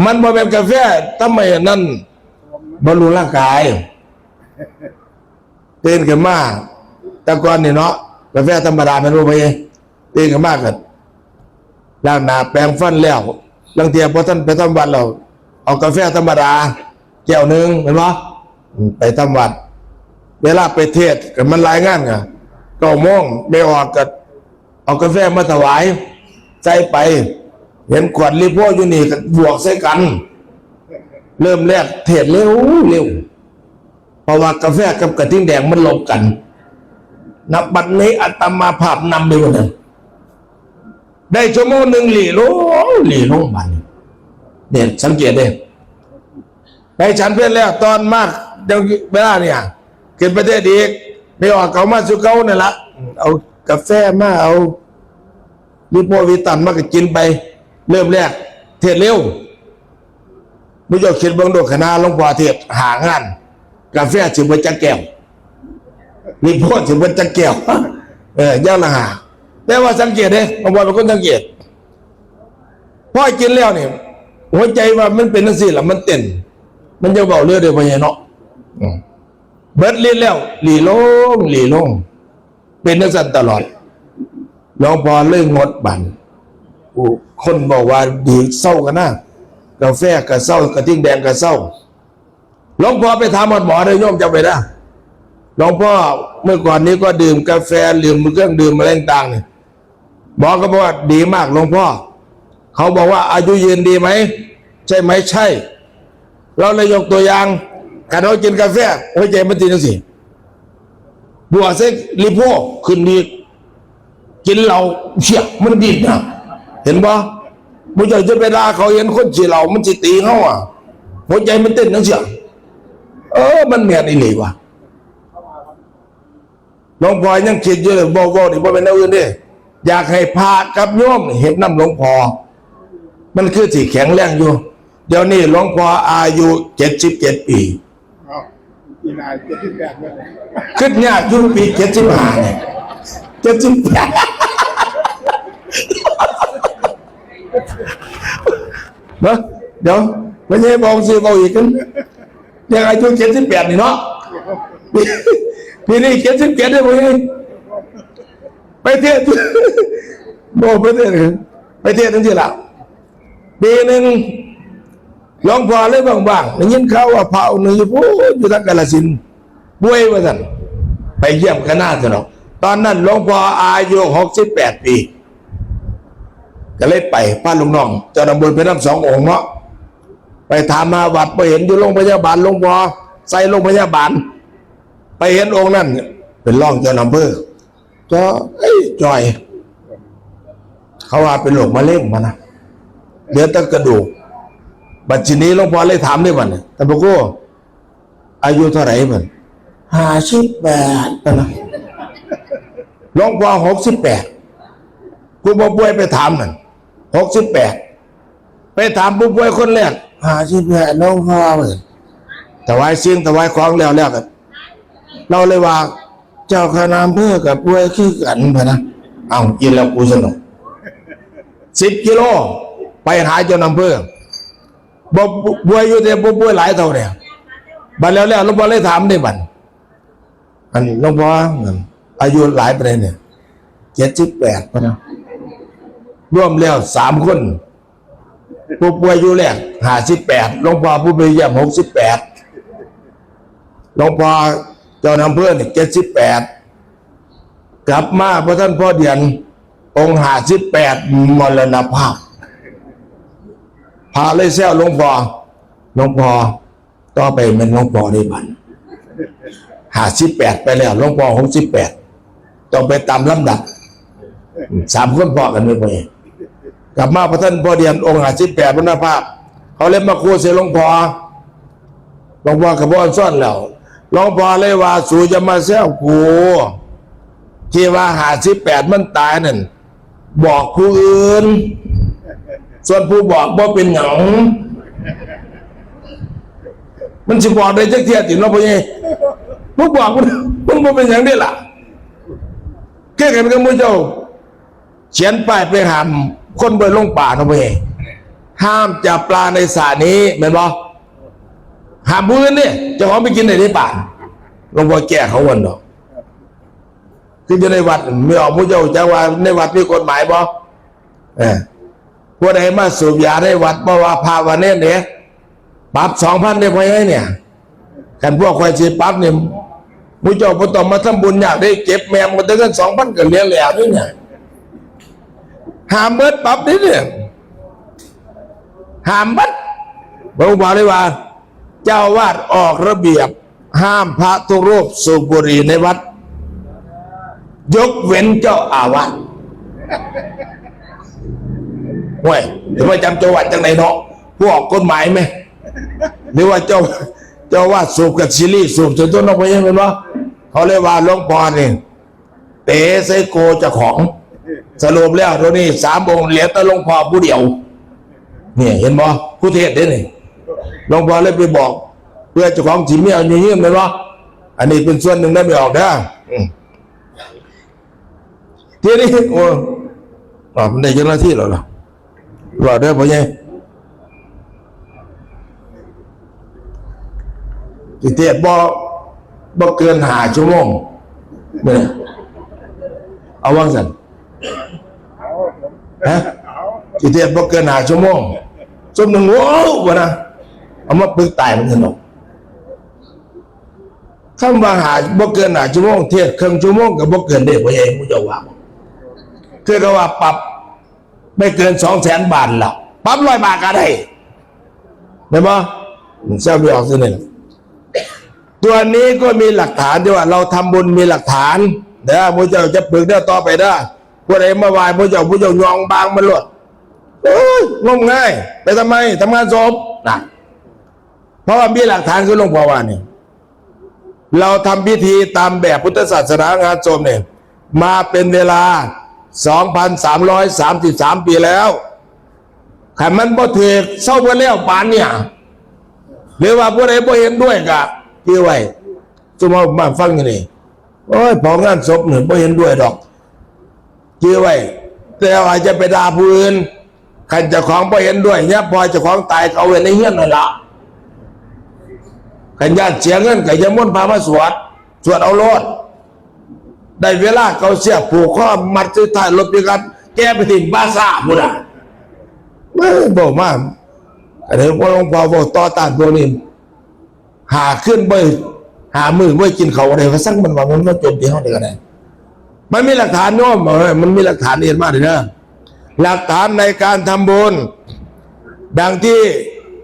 มันบ่แม่นกาแฟทำไมอันนั้น บำรุงร่างกาย ตื่นขึ้นมา แต่ก่อนนี่เนาะ กาแฟธรรมดาแม่นบ่ พ่อใหญ่ ตื่นขึ้นมาก็ล้างหน้าแปรงฟันแล้ว ลางเทื่อพอท่านไปทำวัดแล้ว เอากาแฟธรรมดาแก้วหนึ่ง แม่นบ่ อืม ไปทำวัด เวลาไปเทศน์ก็มันหลายงานไง เก้าโมง แม่ออกก็เอากาแฟมาถวาย ใส่ไป เห็นขวดรีโพอยู่นี่ก็บวกใส่กัน เริ่มแรกเทศน์เร็วเร็ว เพราะว่ากาแฟกับกระทิงแดงมันลบกัน นับบัดนี้อาตมาภาพนำไปหมดเลย ได้ชั่วโมงหนึ่งหลีลง หลีลงบัดนี้ เนี่ย สังเกตเด้ ไปฉันเพลแล้ว ตอนมากยังเวลาเนี่ย ขึ้นไปเทศน์อีก ไปออกเขามาสู่เก่านั่นละ เอากาแฟมา เอารีโพวิตันมาก็กินไป เริ่มแรก เทศน์เร็ว ผู้เจ้าคิดเบิ่งดู คณะหลวงพ่อเทศน์ห้างาน กาแฟสิเบิดจักแก้ว รีโพสิเบิดจักแก้ว เออ อย่างละห้า แต่ว่าสังเกตเด้ หลวงพ่อเป็นคนสังเกต พอกินแล้วนี่ หัวใจว่ามันเป็นจังซี่ล่ะ มันเต้น มันจะเว้าเร็วเด้อ พ่อใหญ่เนาะ อืม เบิดฤทธิ์แล้ว หลีลง หลีลง เป็นจังซั่นตลอด หลวงพ่อเลยงดบัน โอ้ คนบอกว่าดีเศร้ากันนะ กาแฟก็เศร้ากระทิงแดงก็เศร้า หลวงพ่อไปถามหมอเด้อโยมจำไว้นะ หลวงพ่อ เมื่อก่อนนี้ก็ดื่มกาแฟ ดื่มเครื่องดื่มอะไรต่างๆเนี่ย หมอก็บอกว่าดีมากหลวงพ่อ เขาบอกว่าอายุยืนดีไหม ใช่ไหม ใช่ เราเลยยกตัวอย่าง การเรากินกาแฟ หัวใจมันตีจังสิ บวกเซ็กลิโพขึ้นอีก กินเหล้าเสียมันดิ้นนะ เห็นบ่ บ่เจ้าจะไปด่าเขา เห็นคนกินเหล้ามันสิตีเขาอ่ะ หัวใจมันเต้นจังเสีย เออ มันแม่นอีหลีว่ะ หลวงพ่อยังคิดอยู่เลย บ่ บ่ นี่บ่เป็นแนวอื่นเด้ อยากให้พระกับโยมเฮ็ดนำหลวงพ่อ มันคือสิแข็งแรงอยู่ เดี๋ยวนี้หลวงพ่ออายุเจ็ดสิบเจ็ดปี อ้าว ปีหน้าเจ็ดสิบแปดแล้วเนี่ย คิดยากอยู่ปีเจ็ดสิบห้าเนี่ย เจ็ดสิบแปด เนาะ เดี๋ยว ไม่ใช่บอกสิบอกอีกกัน ยังอายุเจ็ดสิบแปดนี่เนาะ ปีนี้เจ็ดสิบเจ็ดได้บ่นี่ ไปเทศน์ บอกไปเทศน์ ไปเทศน์จังซี่ล่ะ ปีหนึ่ง หลวงพ่อเลยว่างๆ ได้ยินข่าวว่าพระองค์หนึ่งอยู่พู้น อยู่ทางกาฬสินธุ์ ป่วยว่าซั่น ไปเยี่ยมคณะซะดอก ตอนนั้นหลวงพ่ออายุหกสิบแปดปี ก็เลยไป พาลูกน้อง เจ้าหน้าบุญไปนำสององค์เนาะ ไปถามหาวัด บ่เห็น อยู่โรงพยาบาล หลวงพ่อใส่โรงพยาบาล ไปเห็นองค์นั้น เป็นรองเจ้าอำเภอ ก็ เอ้ย จ่อย เขาว่าเป็นโรคมะเร็งมานะ เหลือแต่กระดูก บัดทีนี้หลวงพ่อเลยถามเลยบัดนี้ ท่านพระครู อายุเท่าไหร่บัด ห้าสิบแปด นะ หลวงพ่อ หกสิบแปด ผู้บ่ป่วยไปถามนั่น หกสิบแปด ไปถามผู้ป่วยคนแรก ห้าสิบแปด หลวงพ่อ ถวายสิ่งถวายของแล้ว แล้วก็ เราเลยว่า เจ้าคณะอำเภอกับป่วยคือกันพะนะ เอ้า กินแล้วกูสนุก สิบกิโล ไปหาเจ้าอำเภอ บ่ป่วยอยู่ แต่บ่ป่วยหลายเท่าเนี่ย บัดแล้ว แล้วหลวงพ่อเลยถามได้บัด อันหลวงพ่อ อายุหลายปานใดเนี่ย เจ็ดสิบแปด พะนะ รวมแล้วสามคน ผู้ป่วยอยู่แรก ห้าสิบแปด หลวงพ่อผู้ไปเยี่ยม หกสิบแปด หลวงพ่อเจ้าอำเภอนี่ เจ็ดสิบแปด กลับมาบ่ทันพอเดือน องค์ ห้าสิบแปด มรณภาพ พระเลยแซวหลวงพ่อ หลวงพ่อ ต่อไปแม่นหลวงพ่อได้บัด ห้าสิบแปด ไปแล้ว หลวงพ่อ หกสิบแปด ต้องไปตามลำดับ สามคนพ้อกันไป กลับมาบ่ทันพอเดือน องค์ ห้าสิบแปด มรณภาพ เขาเลยมาคู่ใส่หลวงพ่อ หลวงพ่อก็บ่ออนซอนแล้ว หลวงพ่อเลยว่า สูอย่ามาแซวกู ที่ว่า ห้าสิบแปด มันตายนั่น บอกผู้อื่น ส่วนผู้บอกบ่เป็นหยัง มันสิบอกได้จักเทื่อติเนาะพ่อใหญ่ ผู้บอกมัน มันบ่เป็นหยังเด้ล่ะ คือกันกับหมู่เจ้า เขียนป้ายไปห้ามคนบ่ลงป่าเนาะพ่อใหญ่ ห้ามจับปลาในสระนี้ แม่นบ่ ห้ามผู้อื่นเด้ เจ้าของไปกินได้ในป่า หลวงพ่อแก้เขาวันดอก คืออยู่ในวัด มีออกหมู่เจ้าจักว่าในวัดมีกฎหมายบ่ เออ ผู้ใดมาสูบยาในวัด บ่ว่าพระว่าเณรเด้ ปรับ สองพัน เด้อพ่อใหญ่เนี่ย คันพวกข้อยสิปรับนี่ หมู่เจ้าบ่ต้องมาทำบุญยากเด้ เก็บแม่มกันแต่เงิน สองพัน ก็เหลือแล้วนี่เนี่ย ห้ามเบิด ปรับนี่เนี่ย ห้ามเบิด หลวงพ่อเลยว่า เจ้าอาวาสออกระเบียบ ห้ามพระทุกรูปสูบบุหรี่ในวัด ยกเว้นเจ้าอาวาส ห่วย สิไปจำเจ้าวัดจังได๋เนาะ ผู้ออกกฎหมายแหม หรือว่าเจ้า เจ้าอาวาสสูบกับซีรีส์สูบจนต้นนกไปยังแม่นบ่ เขาเลยว่าหลวงพ่อนี่ เตะใส่โกเจ้าของ สรุปแล้วเดี๋ยวนี้สามองค์เหลือแต่หลวงพ่อผู้เดียว เนี่ย เห็นบ่ ผู้เทศน์เด้นี่ หลวงพ่อเลยไปบอก เพื่อเจ้าของสิมีอายุยืนแม่นบ่ อันนี้เป็นส่วนหนึ่งนะ ไม่ออกเด้อ อืม ทีนี้ โอ้ อ่ะ มันได้จักนาทีแล้วล่ะ ว่าเด้อพ่อใหญ่ สิเทศน์บ่ บ่เกินห้าชั่วโมง เนี่ย เอาว่าซั่น ฮะ สิเทศน์บ่เกินห้าชั่วโมง ซุมหนึ่ง โอ้วะนะ เอามาปึกตายมันสนุก คำว่าหาบ่เกินห้าชั่วโมง เทศน์เครื่องชั่วโมงก็บ่เกินเด้ พ่อใหญ่หมู่เจ้าว่า คือก็ว่าปรับไม่เกินสองแสนบาทแล้ว ปรับร้อยบาทก็ได้ เห็นบ่ เศร้าไม่ออกซื่อนี่ ตัวนี้ก็มีหลักฐานที่ว่าเราทำบุญมีหลักฐานเด้อ หมู่เจ้าจะปึกเด้อ ต่อไปเด้อ ผู้ใดมาไหว้หมู่เจ้า หมู่เจ้ายองบางมันโลด เอ้ย งมงาย ไปทำไม ทำงานศพนะ เพราะว่ามีหลักฐานคือหลวงพ่อว่านี่ เราทำพิธีตามแบบพุทธศาสนางานศพเนี่ย มาเป็นเวลา สองพันสามร้อยสามสิบสาม ปีแล้ว คันมันบ่ถืก เซาเบิดแล้วปานเนี่ย หรือว่าผู้ใดบ่เห็นด้วยก็จื่อไว้ ซุมเฮามาฟังอยู่นี่ โอ้ย เผางานศพนี่บ่เห็นด้วยดอก จื่อไว้ แต่ว่าจะไปด่าผู้อื่น คันเจ้าของบ่เห็นด้วย ยามพ่อเจ้าของตายก็เอาไว้ในเฮือนนั่นล่ะ คันย้านเสียเงินก็อย่ามนต์พามาสวด สวดเอาโลด ได้เวลาก็เอาเสื้อผูกคอมัดใส่ท้ายรถปิกอัพ แกไปถิ่มป่าช้าพุ้นน่ะ เอ้ย เว้ามา อันนี้หลวงพ่อเว้าต่อต้านพวกนี้ ห้าคืนบ่ ห้ามื้อบ่กินข้าวอะไร ว่าซั่น มันว่ามันมาโจมตีเฮาได้ก็ได้ มันมีหลักฐานโยม เออ มันมีหลักฐานเฮ็ดมาเด้อ หลักฐานในการทำบุญ ดังที่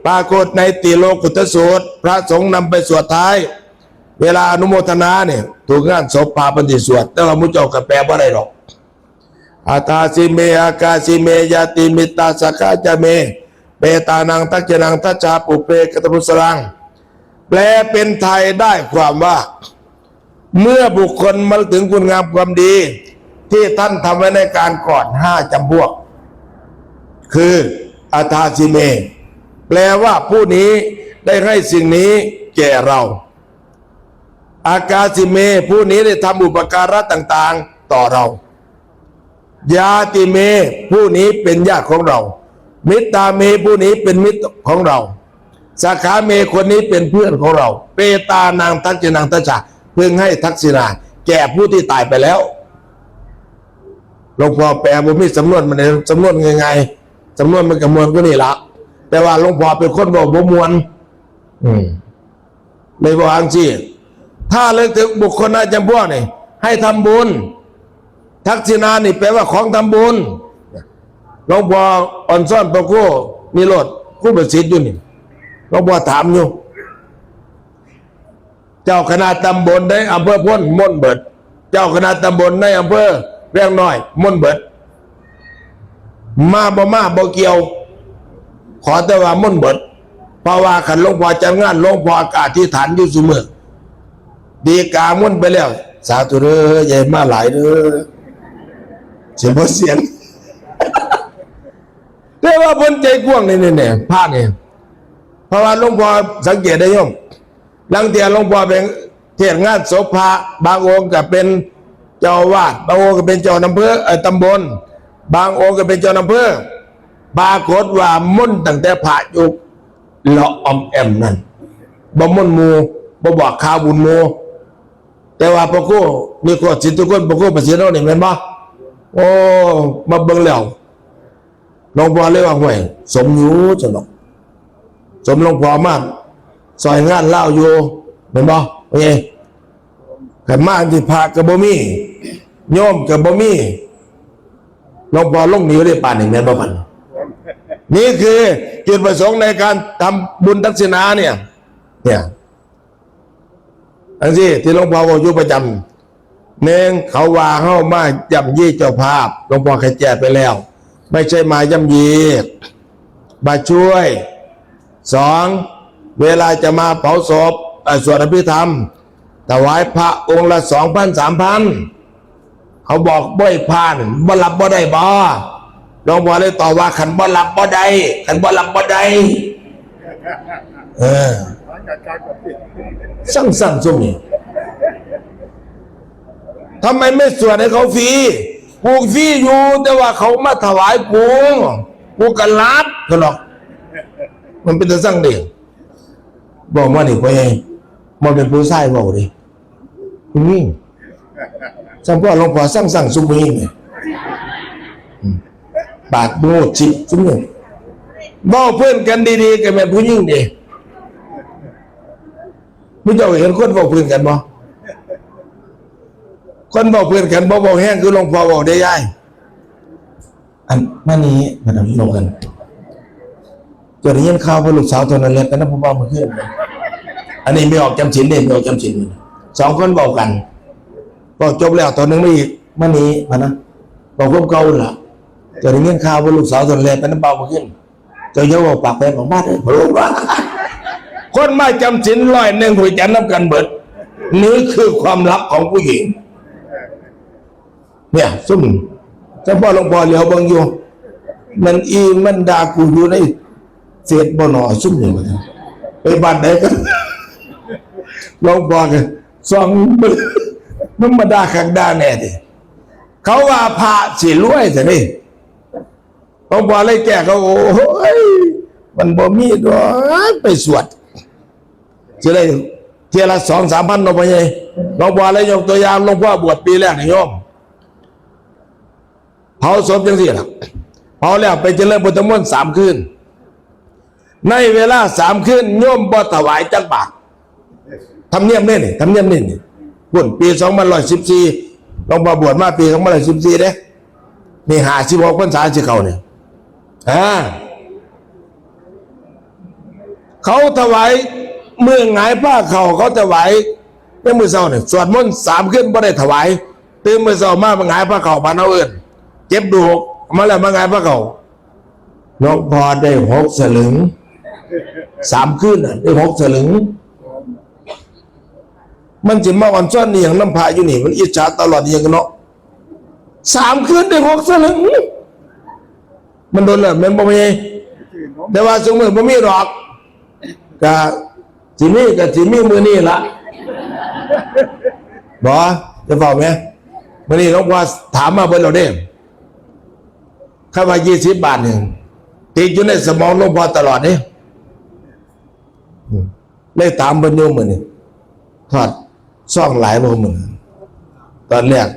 ปรากฏในติโลกุตตสูตร พระสงฆ์นำไปสวดท้าย เวลาอนุโมทนาเนี่ย ถูกงานศพพาเพิ่นสิสวด แต่ว่าหมู่เจ้าก็แปลบ่ได้ดอก อัฏฐาสิเม อากาสิเม ญาติมิตตาสักขาจะเม เปตานังทักขิณังทัจจา ปุพเพกตปุสลัง แปลเป็นไทยได้ความว่า เมื่อบุคคลมาถึงคุณงามความดี ที่ท่านทำไว้ในการก่อนห้าจำพวก คือ อัฏฐาสิเม แปลว่าผู้นี้ได้ให้สิ่งนี้แก่เรา อากาสิเม ผู้นี้ได้ทำอุปการะต่างๆ ต่อเรา ญาติเม ผู้นี้เป็นญาติของเรา มิตตาเม ผู้นี้เป็นมิตรของเรา สักขาเม คนนี้เป็นเพื่อนของเรา เปตานังทักขิณังทัจจา เพิ่งให้ทักษิณาแก่ผู้ที่ตายไปแล้ว หลวงพ่อแปลบ่มีสำนวนมันเลย สำนวนง่ายๆ สำนวนมันก็ม่วนกว่านี้ละ แต่ว่าหลวงพ่อเป็นคนเว้าบ่ม่วน อืม เลยบอกจังซี่ ถ้าระลึกถึงบุคคลห้าจำพวกนี่ ให้ทำบุญ ทักษิณานี่แปลว่าของทำบุญ หลวงพ่ออ่อนซ้อนพระครูนิโรธ ครูประสิทธิ์อยู่นี่ หลวงพ่อถามอยู่ เจ้าคณะตำบลในอำเภอโพนม่วนเบิด เจ้าคณะตำบลในอำเภอแวงน้อยม่วนเบิด มาบ่มาบ่เกี่ยว ขอแต่ว่าม่วนเบิด เพราะว่าคันหลวงพ่อจัดงาน หลวงพ่อก็อธิษฐานอยู่ซุมื้อ ดีกาม่วนไปแล้ว สาธุเด้อ อย่าให้มาหลายเด้อ สิบ่เสียง แต่ว่าเพิ่นใจกว้างนี่ นี่ นี่ พระนี่ เพราะว่าหลวงพ่อสังเกตได้โยม ลางเทื่อหลวงพ่อไปเทศน์งานศพพระ บางองค์ก็เป็นเจ้าอาวาส บางองค์ก็เป็นเจ้าอำเภอ เอ่อ ตำบล บางองค์ก็เป็นเจ้าอำเภอ ปรากฏว่าม่วนตั้งแต่พระอยู่เลาะออมแอมนั่น บ่ม่วนหมู่ บ่บอกข่าวบุญหมู่ แต่ว่าพระครูนิโคตสิทธิคุณ พระครูประสิทธิ์เฮานี่แม่นบ่ โอ้ มาเบิ่งแล้ว หลวงพ่อเลยว่า "ห้วย สมอยู่" ซั่นดอก สมหลวงพ่อมาซอยงานลาวอยู่ แม่นบ่ โอเค คันมาที่พระก็บ่มี โยมก็บ่มี หลวงพ่อลงหนีอยู่ในป่านนี่ แม่นบ่บัดนี้ นี่คือจุดประสงค์ในการทำบุญทักษิณาเนี่ย เนี่ย จังซี่ ที่หลวงพ่อเว้าอยู่ประจำ หนึ่ง เขาว่าเฮามาย่ำยีเจ้าภาพ หลวงพ่อเคยแจ้งไปแล้ว ไม่ใช่มาย่ำยี มาช่วย สอง เวลาจะมาเผาศพ เอ่อ สวดอภิธรรม ถวายพระองค์ละ สองพัน สามพัน เขาบอกบ่ให้พลาด บ่รับบ่ได้บ่ หลวงพ่อเลยตอบว่า "คันบ่รับบ่ได้ คันบ่รับบ่ได้" เออ สั่งสั่งซุมนี่ ทำไมไม่สวดให้เขาฟรี กูฟรีอยู่ แต่ว่าเขามาถวายกู กูก็รับ ซั่นดอก มันเป็นตาสั่งเด้ บอกว่านี่ พ่อใหญ่ มันเป็นผู้ชายเว้าเด้ ผู้หญิง สำพ่อหลวงพ่อสั่งสั่งซุมผู้หญิงนี่ อืม ปากโง่จิบซุมนี่ เว้าเพื่อนกันดีๆ ก็แม่นผู้หญิงเด้ ผู้เจ้าเห็นคนเว้าเพื่อนกันบ่ คนเว้าเพื่อนกันบ่เว้าแฮงคือหลวงพ่อเว้าเด้ยาย อันมานี่มาดำลงกัน เจ้าได้ยินข่าวว่าลูกสาวเจ้านั้นแล่นไปนำผู้บ่าวเมื่อคืน อันนี้แม่ออกจำศีลเด้ แม่ออกจำศีล สองคนเว้ากัน เว้าจบแล้ว ตัวหนึ่งมาอีก มานี่มานะ เว้าความเก่าหั่นล่ะ เจ้าได้ยินข่าวว่าลูกสาวเจ้านั้นแล่นไปนำบ่าวเมื่อคืน เจ้าอย่าเว้าปากแปลกออกมาเด้อ คนมาจำศีลร้อยหนึ่ง ฮู้จักนำกันเบิด นี่คือความลับของผู้หญิง เนี่ย ซุม เจ้าพ่อหลวงพ่อเหลียวเบิ่งอยู่ มันอีมันด่ากูอยู่ในเฟซบ่หนอ ซุมนี่ ไปบ้านใดกัน หลวงพ่อก็ส่องเบิ่ง มันมาด่าคักด่าแน่ติ เขาว่าพระสิรวยซะนี่ หลวงพ่อเลยแก้เขา โอ้ย มันบ่มีดอก ไปสวด สิได้เทื่อละสองสามพันเนาะ พ่อใหญ่ หลวงพ่อเลยยกตัวอย่าง หลวงพ่อบวชปีแรกนี่โยม เผาศพจังซี่ล่ะ เผาแล้วไปเจริญพุทธมนต์สามคืน ในเวลาสามคืน โยมบ่ถวายจักบาท ธรรมเนียมนี่นี่ ธรรมเนียมนี่นี่ พุ้นปีสองพันร้อยสิบสี่ หลวงพ่อบวชมาปีสองพันร้อยสิบสี่เด้ นี่ห้าสิบหกพรรษาสิเข้าเนี่ย อ่า เขาถวาย มื้อหงายพระเข้า เขาถวายในมื้อเช้าเนี่ย สวดมนต์สามคืนบ่ได้ถวาย ตื่นมื้อเช้ามา มาหงายพระเข้า บ้านเฮาเอิ้น เก็บดูหก เอามาแล้วมาหงายพระเข้า หลวงพ่อได้หกสลึง สามคืนน่ะ ได้หกสลึง มันสิมาอ่อนซ้อนอีหยังนำพระอยู่นี่ มันอิจฉาตลอดอีหยังกันเนาะ สามคืนได้หกสลึง มันโดนแล้ว แม่นบ่แม่น แต่ว่าซุมื้อบ่มีดอก ก็สิมี ก็สิมีมื้อนี้ล่ะ บ่ จะเฝ้าแม่ มื้อนี้หลวงพ่อถามมาเบิดแล้วเด้ คำว่ายี่สิบบาทนี่ ติดอยู่ในสมองหลวงพ่อตลอดเด้ อืม เลยถามเพิ่นอยู่มื้อนี้ ทอดซองหลายบ่มื้อ ตอนแรก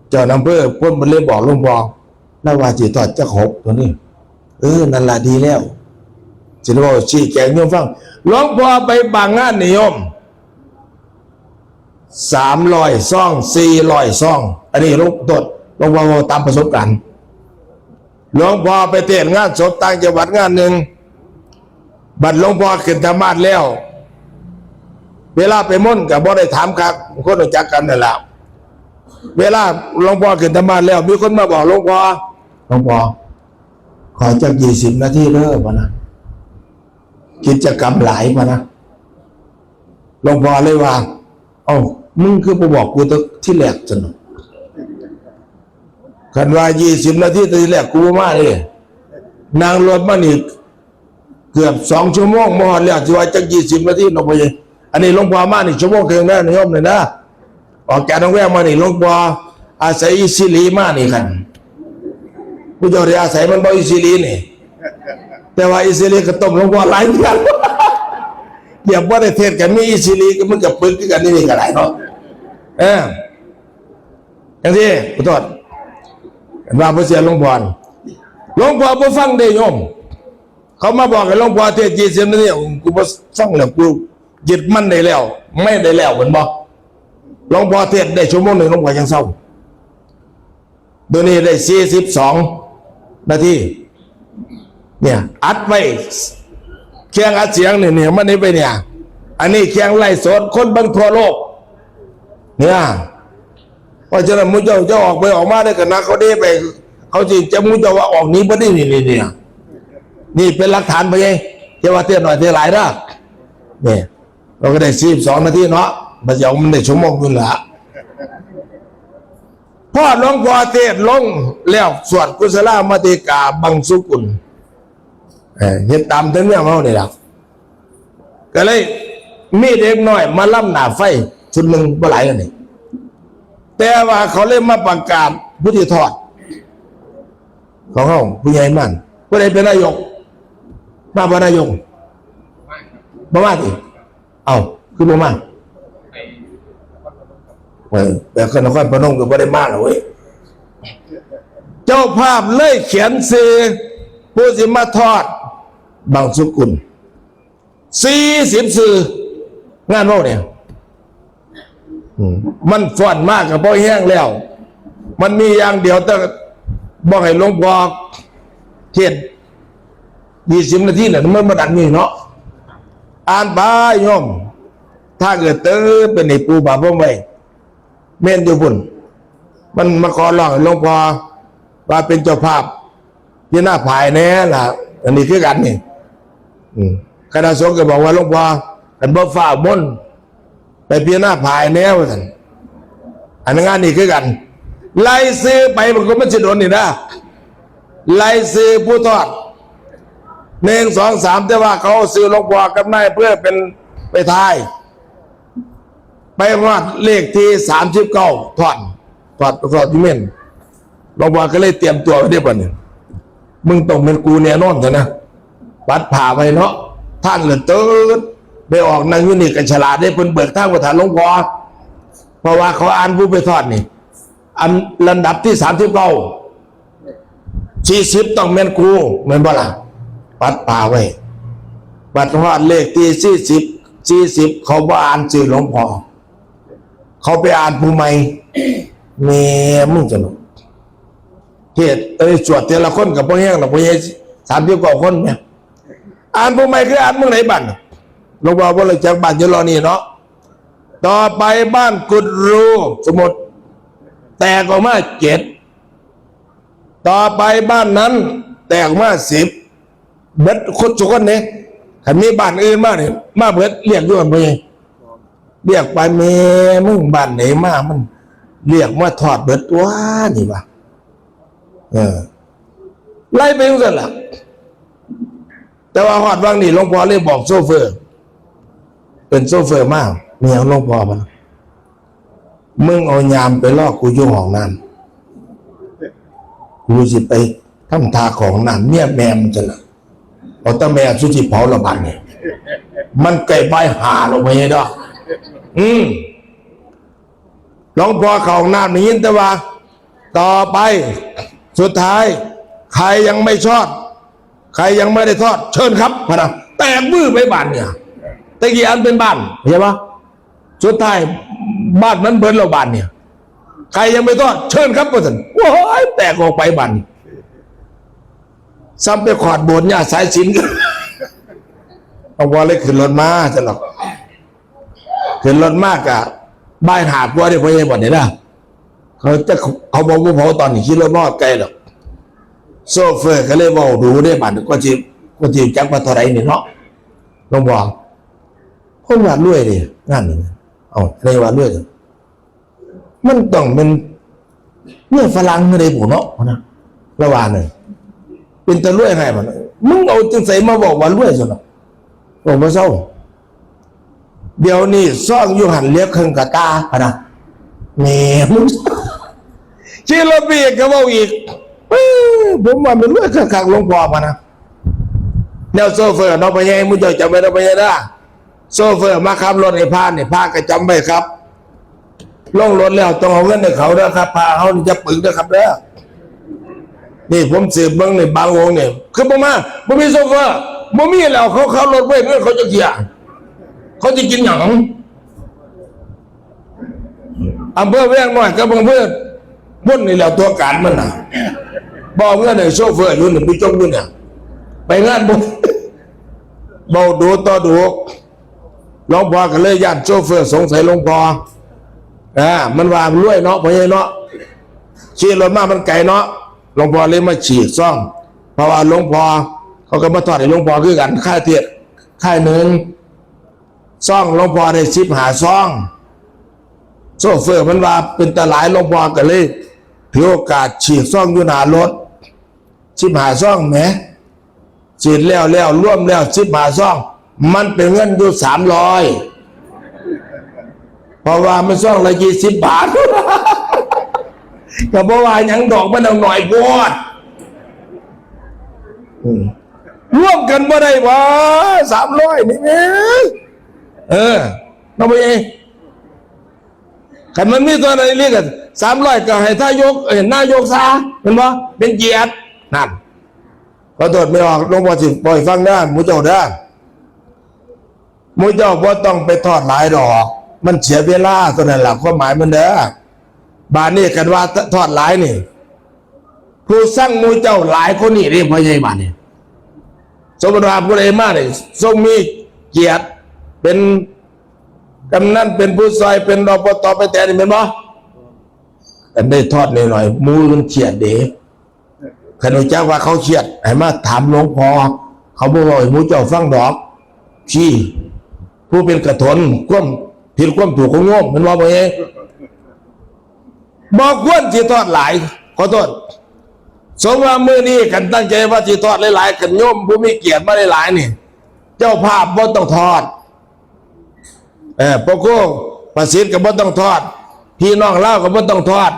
เจ้าอำเภอเพิ่นเลยบอกหลวงพ่อ แล้วว่าสิทอดจักหกตัวนี้ เออ นั่นล่ะดีแล้ว สิได้เว้าชี้แจงโยมฟัง หลวงพ่อไปบางงานนี่โยม สามร้อยซอง สี่ร้อยซอง อันนี้หลวง โทษ หลวงพ่อเว้าตามประสบการณ์ หลวงพ่อไปเทศน์งานศพต่างจังหวัดงานหนึ่ง บัดหลวงพ่อขึ้นธรรมาสน์แล้ว เวลาไปมนต์ก็บ่ได้ถามคัก คนรู้จักกันนั่นล่ะ เวลาหลวงพ่อขึ้นธรรมาสน์แล้ว มีคนมาบอกหลวงพ่อ หลวงพ่อ ขอจักยี่สิบนาทีเด้อ พะนะ กิจกรรมหลาย พะนะ หลวงพ่อเลยว่า เอ้า มึงคือบ่บอกกูตั้งที่แรกซั่นเนาะ คันว่ายี่สิบนาทีตั้งที่แรก กูบ่มาเด้ นั่งรถมานี่เกือบสองชั่วโมง มาฮอดแล้ว สิว่าจักยี่สิบนาทีเนาะ พ่อใหญ่ อันนี้หลวงพ่อมานี่ชั่วโมงครึ่งแล้วนะโยมนี่นะ ออกจากหนองแวงมานี่ หลวงพ่ออาศัยอีสิริมานี่คัน ผู้เจ้าได้อาศัยมันบ่อีสิรินี่ แต่ว่าอีสิริก็ต้มหลวงพ่อหลายเทื่อ เดี๋ยวบ่ได้เทศน์กัน มีอีสิริก็มันก็ปึกคือกันนี่ นี่ก็ได้เนาะ เออ จังซี่ ขอโทษ ว่าบ่เสียหลวงพ่อ หลวงพ่อบ่ฟังเด้โยม เขามาบอกให้หลวงพ่อเทศน์ยี่สิบนาที กูบ่ฟังแล้ว กูยึดมันได้แล้ว ไม่ได้แล้ว เห็นบ่ หลวงพ่อเทศน์ได้ชั่วโมงหนึ่ง หลวงพ่อยังเศร้า เดี๋ยวนี้ได้สี่สิบสองนาที เนี่ย อัดไว้ เครื่องอัดเสียงเนี่ย เนี่ย มันนี่ไปเนี่ย อันนี้เครื่องไลฟ์สด คนเบิ่งทั่วโลก เนี่ย เพราะฉะนั้นหมู่เจ้า เจ้าออกไปออกมาได้กันนะ เขาได้ไป เขาสิจะหมู่เจ้าว่าออกหนีบ่ได้นี่ นี่ เนี่ย นี่เป็นหลักฐานไปไง เทศน์ว่าเทศน์หน่อย เทศน์หลายนะ เนี่ย เราก็ได้สี่สิบสองนาทีเนาะ มันจะเอามันได้ชั่วโมงอยู่ละ พอหลวงพ่อเทศน์ลงแล้ว สวดกุศลามาติกาบังสุกุล เอ่อ เฮ็ดตามธรรมเนียมเฮานี่ล่ะ ก็เลยมีเด็กน้อยมาลำหน้าไฟชุดหนึ่ง บ่หลายกันนี่ แต่ว่าเขาเลยมาประกาศผู้ที่ทอด ของเฮา ผู้ใหญ่มัน ผู้ใดเป็นนายก มาบ่นายก บ่มาติ เอ้า คือบ่มา เออ แต่คนนครพนมก็บ่ได้มาแล้วเว้ย เจ้าภาพเลยเขียนชื่อผู้สิมาทอดบังสุกุล สี่สิบชื่อ งานเฮาเนี่ย อืม มันฟ้อนมากกับพ่อแห้งแล้ว มันมีอย่างเดียว แต่บอกให้หลวงพ่อเทศน์ ยี่สิบนาทีน่ะ มันบ่ดันนี่เนาะ อ่านไปโยม ถ้าเกิดเติมเป็นให้ปู่บาปผมไว้ แม่นอยู่พุ่น มันมาขอร้องให้หลวงพ่อว่าเป็นเจ้าภาพพิจารณาผายแหน่ล่ะ อันนี้คือกันนี่ อืม คณะสงฆ์ก็บอกว่า หลวงพ่อ คันบ่ฟ้าวมนต์ ไปพิจารณาผายแหน่ว่าซั่น อันงานนี้คือกัน ไล่ชื่อไป มันก็มันสิโดนนี่นะ ไล่ชื่อผู้ทอด หนึ่ง สอง สาม แต่ว่าเขาเอาชื่อหลวงพ่อกับนายอำเภอเป็นไปทาย ไปฮอดเลขที่สามสิบเก้า ทอด ทอด ทอดอยู่เมน หลวงพ่อก็เลยเตรียมตัวไว้เด้อบัดนี้ มึงต้องเป็นกูแน่นอนเถอะนะ ปัดผ่าไปเนาะ ท่านเลยเติร์ด ไปออกนั่งอยู่นี่ก็ฉลาดได้ เพิ่นเบิกทางประธานหลวงพ่อ เพราะว่าเขาอ่านผู้ไปทอดนี่ อันลำดับที่สามสิบเก้า สี่สิบต้องแม่นกู แม่นบ่ล่ะ ปัดป่าไว้ บัดฮอดเลขที่สี่สิบ สี่สิบ เขาบ่อ่านชื่อหลวงพ่อ เขาไปอ่านผู้ใหม่ แม่มึงจะหลง เฮ็ด เอ้ย สวดแต่ละคนก็บ่แห้งดอก บ่แห้ง สามสิบกว่าคนแหม อ่านผู้ใหม่คืออ่านเมืองไหนบ้าน หลวงพ่อบ่รู้จักบ้านอยู่รอนี่เนาะ ต่อไปบ้านกุดรู สมมุติ แตกออกมาเจ็ด ต่อไปบ้านนั้น แตกออกมาสิบ เบิดคนทุกคนเนี่ย คันมีบ้านอื่นมาเนี่ย มาเบิด เรียกอยู่หั่นไป เรียกไป แม่มึงบ้านไหนมา มันเรียกมาทอดเบิดตัวนี่วะ เออ ไล่ไปจังซั่นล่ะ แต่ว่าฮอดวังนี่หลวงพ่อเลยบอกโชเฟอร์ เป็นโชเฟอร์มา แม่นหลวงพ่อมัน มึงเอายามไปรอกูอยู่ห้องน้ำ กูสิไปทำท่าเข้าห้องน้ำ เมียแม่มันจะละ เอาแต่แม่สุจิเผาละบาดนี่ มันใกล้บ่ายห้าแล้ว พ่อใหญ่ดอก อืม หลวงพ่อเข้าห้องน้ำได้ยินแต่ว่า ต่อไป สุดท้าย ใครยังไม่ทอด ใครยังไม่ได้ทอด เชิญครับ พะนะ แตกวื้อไปบ้านเนี่ย แต่กี้อันเป็นบ้าน เห็นปะ สุดท้าย บ้านมันเบิดแล้วบ้านเนี่ย ใครยังไม่ทอด เชิญครับ ว่าซั่น โอ้ย แตกออกไปบ้าน ซ้ำไปขอดโบสถ์ย่าสายสิญจน์ เอาว่าเลยขึ้นรถมา ซั่นหรอก ขึ้นรถมากะ บ่ายห้ากว่าเด้ พ่อใหญ่ บัดนี้นะ เขาจะ เขาบอกว่าเผาตอนนี้ ขี่รถมาไกลดอก โชเฟอร์ก็เลยเว้าดูเด้ บัดนี้ ก็สิ ก็สิจักว่าเท่าไหร่นี่เนาะ หลวงพ่อ คนว่ารวยเด้ งานนี้ เอ้า ได้ว่ารวยเด้ มันต้องเป็นเมียฝรั่งคือใด๋บุเนาะ พะนะ ละว่าเนี่ย เป็นตารวยให้มัน มึงเอาจังใสมาบอกว่ารวยซั่นเนาะ บอกบ่เซา เดี๋ยวนี้ซองอยู่หั่นเหลือครึ่งกะตา พะนะ แหม มึง ขี่รถไปอีกก็เว้าอีก เอ้อ ผมว่ามันรวยคักๆ หลวงพ่อ พะนะ แนวโชเฟอร์เนาะ พ่อใหญ่ หมู่เจ้าจำไว้เนาะ พ่อใหญ่เด้อ โชเฟอร์มาขับรถให้พระนี่ พระก็จำไว้ครับ ลงรถแล้วต้องเอาเงินให้เขาเด้อครับ พระเฮานี่อย่าปึกเด้อครับเด้อ นี่ผมสืบเบิ่งนี่ บางองค์นี่ คือบ่มา บ่มีโชเฟอร์ บ่มีแล้ว เขา เขารถไว้เงินเขาจะเกียร์ เขาจะกินหยัง อำเภอแวงน้อยกับอำเภอพุนนี่แหละตัวการมันน่ะ บ่เอาเงินให้โชเฟอร์อยู่นี่ ไปจกอยู่เนี่ย ไปงานบุญ เว้าดูต่อดู หลวงพ่อก็เลยย้านโชเฟอร์สงสัยหลวงพ่อ อ่า มันว่ารวยเนาะ พ่อใหญ่เนาะ ขี่รถมามันไกลเนาะ หลวงพ่อเลยมาฉีกซอง เพราะว่าหลวงพ่อ เขาก็มาทอดให้หลวงพ่อคือกัน ค่ายเทศน์ ค่ายหนึ่ง ซองหลวงพ่อได้สิบห้าซอง โชเฟอร์มันว่าเป็นตาหลาย หลวงพ่อก็เลยถือโอกาสฉีกซองอยู่หน้ารถ สิบห้าซองแหม ฉีกแล้ว แล้ว รวมแล้วสิบห้าซอง มันเป็นเงินอยู่สามร้อย เพราะว่ามันซองละยี่สิบบาท ก็บ่ว่าหยังดอก มันเอาหน่อยโพด อืม รวมกันบ่ได้วะ สามร้อยนี่แหม เออ เนาะ พ่อใหญ่ คันมันมีตัวใด๋เรียกกัน สามร้อยก็ให้ทายก เอ้ย นายกซะ เห็นบ่ เป็นเกียรติ นั่น ขอโทษ ไม่ออก หลวงพ่อสิบ่ให้ฟังเด้อ หมู่เจ้าเด้อ หมู่เจ้าบ่ต้องไปทอดหลายดอก มันเสียเวลาเท่านั้นล่ะ ความหมายมันเด้อ บาดนี้คันว่าทอดหลายนี่ ผู้ซังหมู่เจ้าหลายกว่านี้เด้ พ่อใหญ่ บาดนี้ สมมุติว่าผู้ใดมานี่ ทรงมีเกียรติ เป็นกำนัน เป็นผู้ซอย เป็น รปต ไปแตะนี่ แม่นบ่ กันได้ทอดหน่อยๆ หมู่อื่นเครียดเด้ คันรู้จักว่าเขาเครียด ให้มาถามหลวงพ่อ เขาบ่เว้าให้หมู่เจ้าฟังดอก ที่ผู้เป็นกระถน ความผิดความถูกของโยม แม่นบ่ พ่อใหญ่ บ่ควรสิทอดหลาย ขอโทษ สมมุติว่ามื้อนี้คันตั้งใจว่าสิทอดหลายๆ คันโยมผู้มีเกียรติมาหลายๆ นี่ เจ้าภาพบ่ต้องทอด เออ พระครูประสิทธิ์ก็บ่ต้องทอด พี่น้องลาวก็บ่ต้องทอด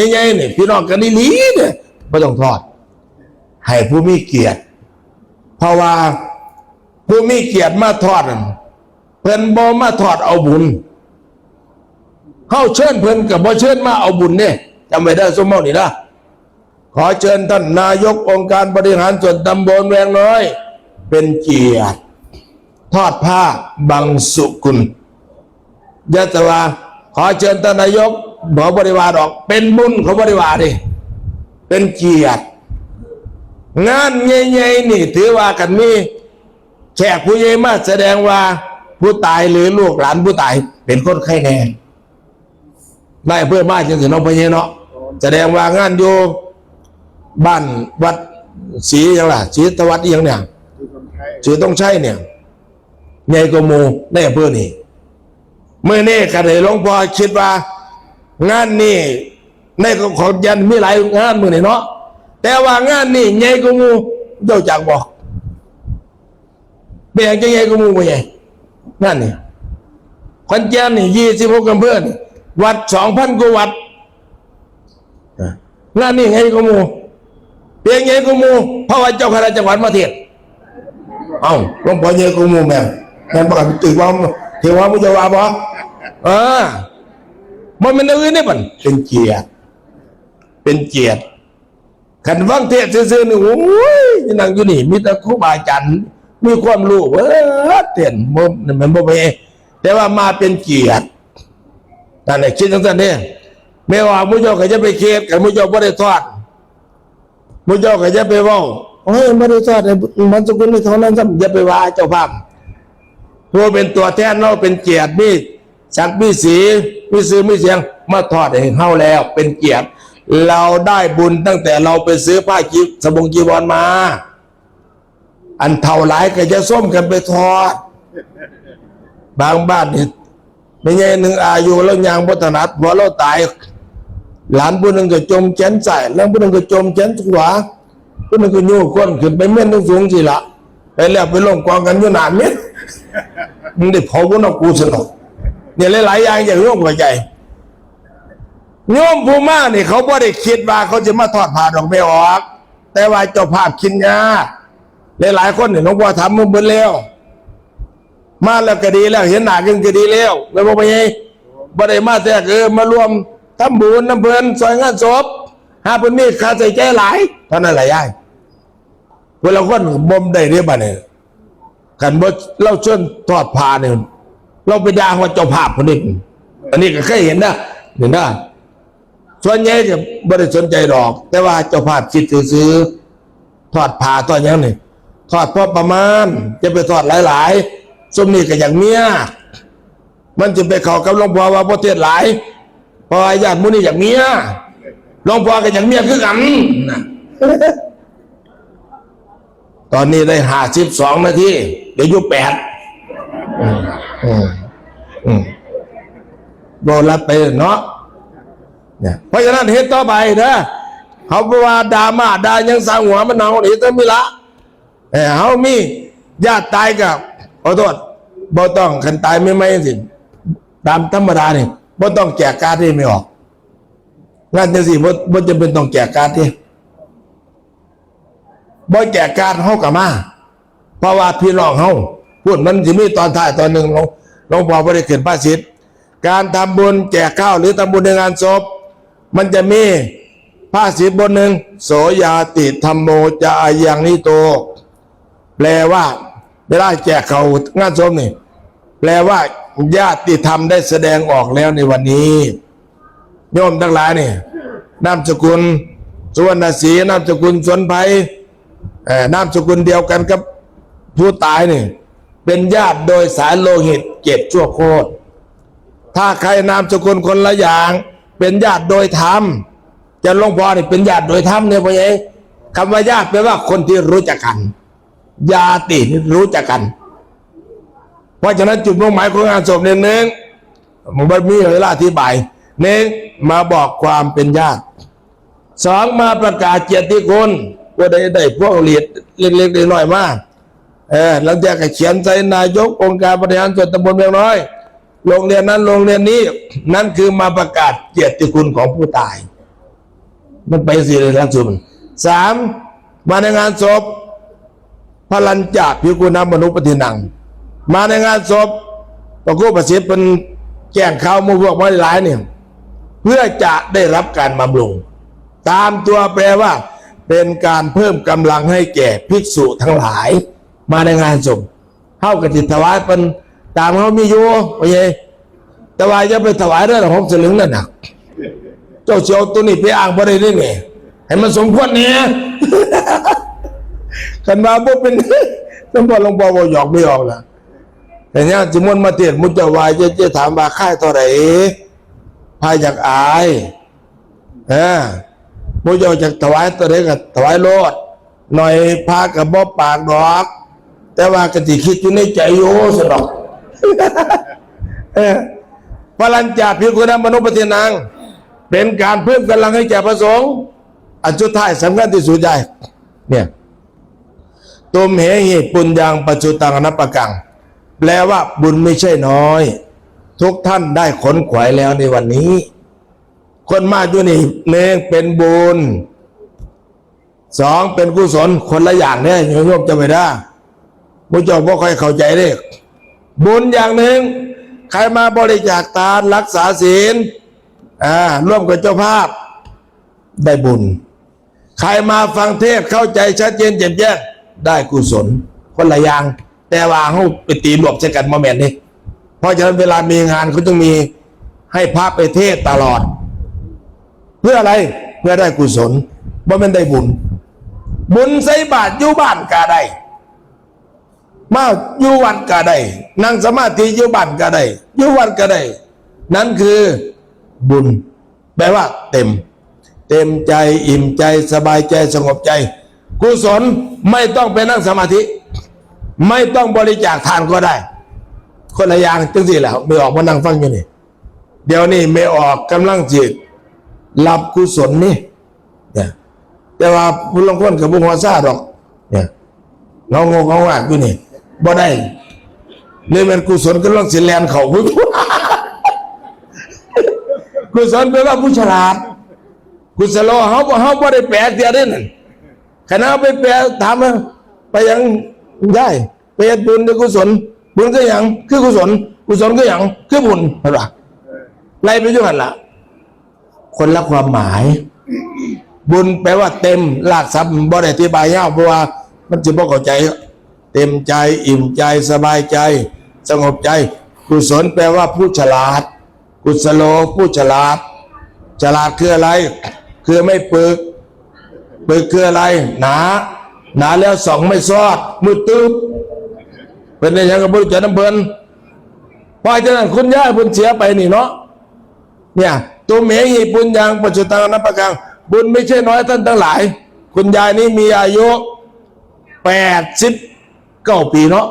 ใหญ่ๆ นี่ พี่น้องกันอีหลีเนี่ย บ่ต้องทอด ให้ผู้มีเกียรติ เพราะว่าผู้มีเกียรติมาทอดนั่น เพิ่นบ่มาทอดเอาบุญ เฮาเชิญเพิ่นก็บ่เชิญมาเอาบุญเด้ จำไว้เด้อ ซุมเฮานี่นะ ขอเชิญท่านนายกองค์การบริหารส่วนตำบลแวงน้อย เป็นเกียรติ ทอดผ้าบังสุกุล อย่าแต่ว่า ขอเชิญท่านนายก เขาบ่ได้ว่าดอก เป็นบุญ เขาบ่ได้ว่าเด้ เป็นเกียรติ งานใหญ่ๆ นี่ถือว่าคันมีแขกผู้ใหญ่มา แสดงว่าผู้ตายหรือลูกหลานผู้ตายเป็นคนไข้แน่ นายอำเภอมาจังซี่เนาะ พ่อใหญ่เนาะ แสดงว่างานอยู่บ้านวัดศรีหยังล่ะ ศรีธวัฒน์อีหยังเนี่ย ศรีธงชัยเนี่ย ใหญ่กว่าหมู่ในอำเภอนี่ มื้อนี้คันให้หลวงพ่อคิดว่า งานนี้ในของขอนแก่นมีหลายงานมื้อนี้เนาะ แต่ว่างานนี้ใหญ่กว่าหมู่ เจ้าจักบ่ เป็นหยังจังใหญ่กว่าหมู่ พ่อใหญ่ งานนี่ ขอนแก่นนี่ ยี่สิบหกอำเภอนี่ วัด สองพัน กว่าวัด งานนี่ใหญ่กว่าหมู่ เป็นหยังใหญ่กว่าหมู่ เพราะว่าเจ้าคณะจังหวัดมาเทศน์ เอ้า หลวงพ่อใหญ่กว่าหมู่แม่น แม่นบ่ ถือว่า ถือว่าหมู่เจ้าว่าบ่ เออ บ่แม่นแนวอื่นเด้บัด เป็นเกียรติ เป็นเกียรติ คันฟังเทศน์ซื่อๆ นี่ โอ้ย นั่งอยู่นี่ มีแต่ครูบาอาจารย์ มีความรู้เบิดเทศน์ บ่ แม่นบ่ พ่อใหญ่ แต่ว่ามาเป็นเกียรติ นั่นแหละ คิดจังซั่นเด้ แม่ว่าหมู่เจ้าก็อย่าไปเครียด คันหมู่เจ้าบ่ได้ทอด หมู่เจ้าก็อย่าไปเว้า โอ้ย บ่ได้ทอด ให้มันสกุลนี่เท่านั้นซ้ำ อย่าไปว่าเจ้าภาพ ผู้เป็นตัวแทนเราเป็นเกียรติ มีศักดิ์มีศรี มีชื่อมีเสียง มาทอดให้เฮาแล้ว เป็นเกียรติ เราได้บุญตั้งแต่เราไปซื้อผ้าจี สบงจีวรมา อันเฒ่าหลายก็จะส้มกันไปทอด บางบ้านนี่ แม่ใหญ่หนึ่งอายุแล้วย่างบ่ถนัด ผัวเราตาย หลานผู้หนึ่งก็จมแขนซ้าย หลานผู้หนึ่งก็จมแขนขวา ผู้หนึ่งก็โยกก้นขึ้นไปเม่นสูงๆ สิละ ไปแล้วไปลงกองกันอยู่หน้าเม่น มึงได้เผากูเนาะ กูสนอก เนี่ย หลายๆ อย่างอย่างโยมเข้าใจ โยมผู้มานี่เขาบ่ได้คิดว่าเขาจะมาทอดผ้าดอก แม่ออก แต่ว่าเจ้าภาพคิดยาก หลายๆ คนเนี่ย หลวงพ่อถามมึงเบิดแล้ว มาแล้วก็ดีแล้ว เห็นหน้ากันก็ดีแล้ว แม่นบ่ พ่อใหญ่ บ่ได้มาแต่ เออ มาร่วมทำบุญนำเพิ่น ซอยงานศพ หาเพิ่นมีค่าใช้จ่ายหลาย เท่านั้นแหละยาย เวลาคนบ่ได้เด้บัดนี้ คันบ่ เราเชิญทอดผ้านี่ เราไปด่าฮอดเจ้าภาพพุ้นนี่ อันนี้ก็เคยเห็นนะ เห็นนะ ส่วนใหญ่จะบ่ได้สนใจดอก แต่ว่าเจ้าภาพคิดซื่อๆ ทอดผ้าทอดหยังนี่ ทอดพอประมาณ อย่าไปทอดหลายๆ ซุมนี้ก็อยากเมีย มันจะไปเข้ากับหลวงพ่อว่าบ่เทศน์หลาย เพราะว่าญาติหมู่นี้อยากเมีย หลวงพ่อก็อยากเมียคือกันนะ ตอนนี้ได้ห้าสิบสองนาที เดี๋ยวอยู่แปด อืม อืม อืม บ่รับไปเนาะ เนี่ย เพราะฉะนั้นเฮ็ดต่อไปเด้อ เขาบ่ว่าด่ามาด่าหยัง สร้างหัวมันเอา เฮ็ดต่อมีละ เออ เฮามีญาติตายก็ขอโทษ บ่ต้อง คันตายใหม่ๆ จังซี้ ตามธรรมดานี่ บ่ต้องแจกการ์ดเด้ แม่ออก งานจังซี้ บ่ บ่จำเป็นต้องแจกการ์ดเด้ บ่แจกการ์ดเฮาก็มา เพราะว่าพี่น้องเฮา พูด มันสิมีตอนท้ายตอนหนึ่ง หลวง หลวงพ่อบ่ได้ขึ้นภาษิต การทำบุญแจกข้าวหรือทำบุญในงานศพ มันจะมีภาษิตบทหนึ่ง โสญาติธัมโม จะอายังนิโต แปลว่า เวลาแจกเขาวงานศพนี่ แปลว่า ญาติธรรมได้แสดงออกแล้วในวันนี้ โยมทั้งหลายนี่ นามสกุลสุวรรณศรี นามสกุลสวนไพร เอ่อนามสกุลเดียวกันกับผู้ตายนี่ เป็นญาติโดยสายโลหิตเจ็ดชั่วโคตร ถ้าใครนามสกุลคนละอย่าง เป็นญาติโดยธรรม จะหลวงพ่อนี่เป็นญาติโดยธรรมเนี่ย พ่อใหญ่ คำว่าญาติแปลว่าคนที่รู้จักกัน ญาตินี่รู้จักกัน เพราะฉะนั้นจุดมุ่งหมายของงานศพเนี่ย หนึ่ง มันมีเวลาอธิบาย หนึ่ง มาบอกความเป็นญาติ สอง มาประกาศเกียรติคุณ ผู้ใดได้พวงหรีดเล็กๆน้อยๆมา เออ หลังจากก็เขียนใส่นายกองค์การบริหารส่วนตำบลเวียงน้อย โรงเรียนนั้นโรงเรียนนี้ นั่นคือมาประกาศเกียรติคุณของผู้ตาย มันไปสิเลยทั้งสุด สาม มาในงานศพ พลัญจะภิกขุนัมมนุปปฏินัง มาในงานศพ พระครูประสิทธิ์เป็นแจ้งข่าวหมู่พวกมาหลายเนี่ย เพื่อจะได้รับการบำรุง ตามตัวแปลว่า เป็นการเพิ่มกำลังให้แก่ภิกษุทั้งหลาย มาในงานศพ เฮาก็สิถวายเพิ่นตามเฮามีอยู่ โอเค แต่ว่าอย่าไปถวายเด้อ หกสลึงนั่นน่ะ เจ้าสิเอาตัวนี้ไปอ้างบ่ได้เด้นี่ ให้มันสมควรแหน่ คันว่าบ่เป็น หลวงพ่อ หลวงพ่อบ่หยอกไม่ออกล่ะ แต่เนี่ยสิมนต์มาเทศน์ หมู่เจ้าว่า จะ จะถามว่าขายเท่าใด พระอยากอาย เออ หมู่เจ้าอยากถวายเท่าใดก็ถวายโลด หน่อยพระก็บ่ปากดอก แต่ว่าก็สิคิดอยู่ในใจอยู่ซั่นดอก เออ พลัญจะภิกขุนัมมนุปปฏินัง เป็นการเพิ่มกำลังให้แก่พระสงฆ์ อันสุดท้ายสำคัญที่สุด ยาย เนี่ย ตุมเหหิปุญญังปัจจุตังอนัปปะกัง แปลว่าบุญไม่ใช่น้อย ทุกท่านได้ขนขวายแล้วในวันนี้ คนมาอยู่นี่ หนึ่ง เป็นบุญ สอง เป็นกุศล คนละอย่างเนี่ย โยมจำไว้นะ หมู่เจ้าบ่ค่อยเข้าใจเด้ บุญอย่างหนึ่ง ใครมาบริจาคทาน รักษาศีล อ่า ร่วมกับเจ้าภาพ ได้บุญ ใครมาฟังเทศน์เข้าใจชัดเจนแจ่มแจ้ง ได้กุศล คนละอย่าง แต่ว่าเฮาไปตีรวบใส่กันบ่แม่นเด้ เพราะฉะนั้นเวลามีงานเขาจึงมีให้พระไปเทศน์ตลอด เพื่ออะไร เพื่อได้กุศล บ่แม่นได้บุญ บุญใส่บาตรอยู่บ้านก็ได้ มาอยู่วัดก็ได้ นั่งสมาธิอยู่บ้านก็ได้ อยู่วัดก็ได้ นั่นคือบุญ แปลว่าเต็ม เต็มใจ อิ่มใจ สบายใจ สงบใจ กุศล ไม่ต้องไปนั่งสมาธิ ไม่ต้องบริจาคทานก็ได้ คนละอย่างจังซี่แหละ แม่ออกมานั่งฟังอยู่นี่ เดี๋ยวนี้แม่ออกกำลังสิรับกุศลนี่ เนี่ย แต่ว่าผู้ลางคนก็บ่หัวซาดอก เนี่ย เงางกเงางากอยู่นี่ บ่ได้ นี่แม่นกุศลกำลังสิแล่นเข้า กุศลแปลว่าผู้ฉลาด กุศโล เฮาบ่ เฮาบ่ได้แปลเทื่อเด้นั่น คันเอาไปแปล ถามว่า ไปหยัง ยาย ไปเฮ็ดบุญหรือกุศล บุญคือหยัง คือกุศล กุศลคือหยัง คือบุญ เห็นปะ ไล่ไปอยู่หั่นล่ะ คนละความหมาย บุญแปลว่าเต็ม รากศัพท์บ่ได้อธิบายยาว เพราะว่ามันสิบ่เข้าใจ เต็มใจ อิ่มใจ สบายใจ สงบใจ กุศลแปลว่าผู้ฉลาด กุศโล ผู้ฉลาด ฉลาดคืออะไร คือไม่ปึก ปึกคืออะไร หนา หนาแล้วส่องไม่ซอด มืดตึ๊บ เป็นได้หยังก็บ่รู้จักนำเพิ่น เพราะฉะนั้นคุณยายเพิ่นเสียไปนี่เนาะ เนี่ย ตุมเหหิปุญญังปัจจุตังอนัปปะกัง บุญไม่ใช่น้อยท่านทั้งหลาย คุณยายนี้มีอายุ แปดสิบเก้า ปีเนาะ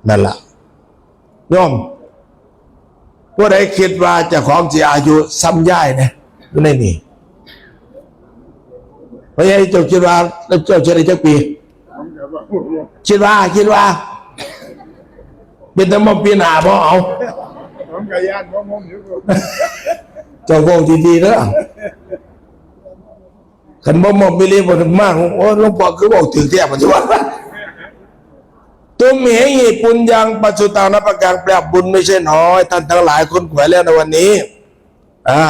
นั่นล่ะ โยม ผู้ใดคิดว่าเจ้าของสิอายุส่ำยายเนี่ย อยู่ในนี่ พ่อใหญ่ เจ้าคิดว่า เจ้าสิได้จักปี คิดว่า คิดว่า เป็นตาบ่ปีหน้าบ่ เอา ผมก็ย้านบ่มมอยู่ เจ้าเว้าดีๆเด้อ คันบ่มมอีหลีบ่มา โอ้ หลวงพ่อคือเว้าถืกแท้ ปัจจุบัน ตุมเหหิปุญญังปัจจุตังอนัปปะกัง แปลบุญไม่ใช่น้อย ท่านทั้งหลายขนขวายแล้วในวันนี้ อ่า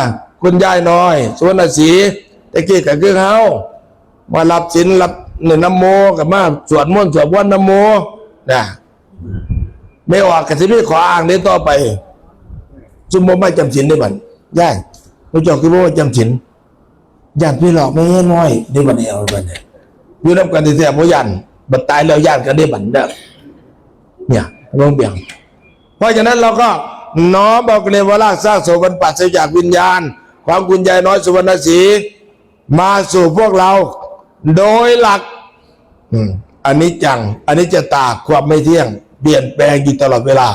กุ คุณยายน้อย สุวรรณศรี แต่กี้ก็คือเฮา มารับศีลรับเนี่ยนโม ก็มาสวดมนต์สวดวันนโม นะ ไม่ออกก็สิมีข้ออ้างได้ต่อไป ซุมบ่มาจำศีลได้บัด ยาย พระเจ้าคือบ่มาจำศีล ย่านพี่หลอกแม่น้อยได้บัดนี้ เอาบัดนี้ อยู่นำกันแท้ๆ บ่ย่าน บัดตายแล้วย่านกันได้บัดเด้อ เนี่ย ลงเบียง เพราะฉะนั้นเราก็น้อมเอากรีวรากสร้างโสมมันปราศจากวิญญาณ ของคุณยายน้อยสุวรรณศรี มาสู่พวกเรา โดยหลัก อืม อนิจจัง อนิจจตา ความไม่เที่ยง เปลี่ยนแปลงอยู่ตลอดเวลา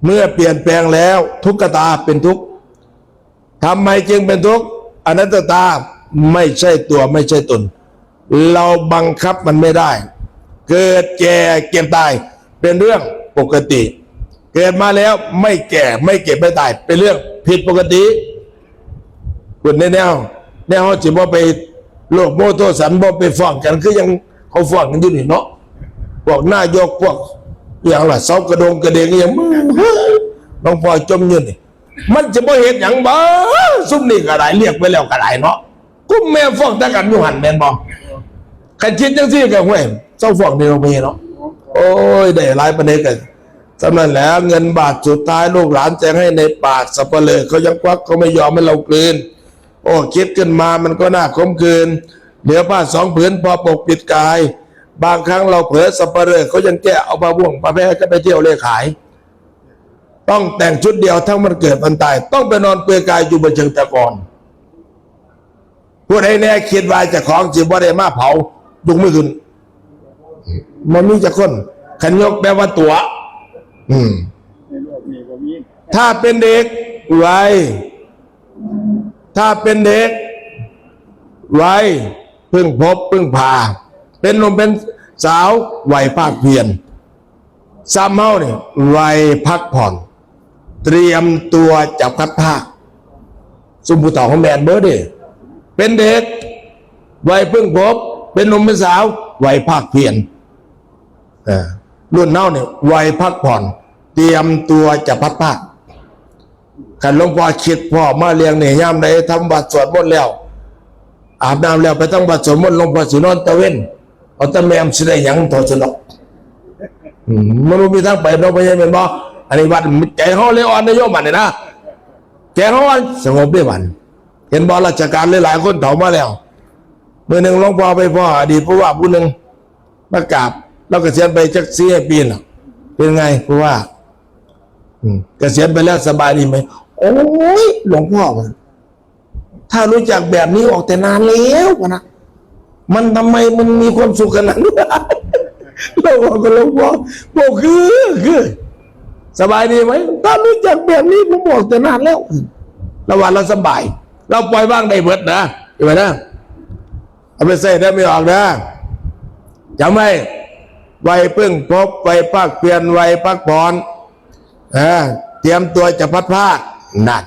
เมื่อเปลี่ยนแปลงแล้ว ทุกขตาเป็นทุกข์ ทำไมจึงเป็นทุกข์ อนัตตา ไม่ใช่ตัว ไม่ใช่ตน เราบังคับมันไม่ได้ เกิดแก่เจ็บตาย เป็นเรื่องปกติ เกิดมาแล้วไม่แก่ไม่เจ็บไม่ตาย เป็นเรื่องผิดปกติ คุณแนว แนวเฮาสิบ่ไปโลภโมโทสัน บ่ไปฟ้องกัน คือยังเขาฟ้องกันอยู่นี่เนาะ พวกนายก พวกอหย่างล่ะ เสากระดงกระเดงอหย่าง หลวงพ่อจมอยู่นี่ มันจะบ่เฮ็ดหยังบ่ ซุมนี้ก็ได้ เรียกไปแล้วก็ได้เนาะ กุมแม่ฟ้องแต่กันอยู่หั่นแม่นบ่ คันคิดจังซี่ก็ ห้วย เซาฟ้องเด้อพ่อใหญ่เนาะ โอ้ย ได้หลายปานใดก็ส่ำนั้นแหละ เงินบาทสุดท้ายลูกหลานแจกให้ในป่า สัปเหร่อเขายังควัก เขาไม่ยอมให้เรากลืน โอ้ คิดขึ้นมามันก็น่าขมขื่น เหลือผ้าสองผืนพอปกปิดกาย บางครั้งเราเผลอ สัปเหร่อเขายังแก้เอาผ้าบ่วงผ้าแพรก็ไปเที่ยวเล่ขาย ต้องแต่งชุดเดียวทั้งวันเกิดวันตาย ต้องไปนอนเปลือยกายอยู่บนเชิงตะกอน ผู้ใดแน่คิดว่าเจ้าของสิบ่ได้มาเผา ยกมือขึ้น มันมีจักคน คันยกแปลว่าตั๋ว อืม ถ้าเป็นเด็ก วัย ถ้าเป็นเด็ก วัย เพิ่งพบ เพิ่งผ่า เป็นหนุ่มเป็นสาว วัยภาคเพียร ซ้ำเฮานี่ วัยพักผ่อน เตรียมตัวจะพลัดพราก ซุมผู้เฒ่าของแม่นเบิดเด้ เป็นเด็ก วัยเพิ่งพบ เป็นหนุ่มเป็นสาว วัยภาคเพียร เออ รุ่นเฮานี่ วัยพักผ่อน เตรียมตัวจะพลัดพราก คันหลวงพ่อคิดพ้อมาเรื่องนี้ ยามใดทำวัตรสวดมนต์แล้ว อาบน้ำแล้วไปทำวัตรสวดมนต์ หลวงพ่อสินอนตะเวน เอาแต่แม่มสิได้หยังเท่าซั่นดอก อืม มันบ่มีทางไปเนาะ พ่อใหญ่แม่นบ่ อันนี้วัดใจเฮาเลยอ่อนนะโยม บัดนี้นะ ใจเฮาอ่อน สงบเด้บัด เห็นบ่ ราชการหลายๆคนเฒ่ามาแล้ว มื้อหนึ่งหลวงพ่อไปพ้ออดีตผู้ว่าผู้หนึ่ง มากราบ เราเกษียณไปจักสี่ห้าปีแล้ว เป็นไงผู้ว่า อืม เกษียณไปแล้วสบายดีไหม โอ้ย หลวงพ่อ ถ้ารู้จักแบบนี้ออกแต่นานแล้วนะ มันทำไมมันมีความสุขขนาดนี้ เราบอกกับหลวงพ่อ บอกคือ คือ สบายดีไหม ถ้ารู้จักแบบนี้ผมบอกแต่นานแล้ว เราว่าเราสบาย เราปล่อยวางได้เบิดนะ เห็นไหมนะ เอาไปใส่ได้ไม่ออกนะ จำไว้ วัยเพิ่งพบ วัยภาคเพียร วัยพักผ่อน เออ เตรียมตัวจะพลัดพราก นั่น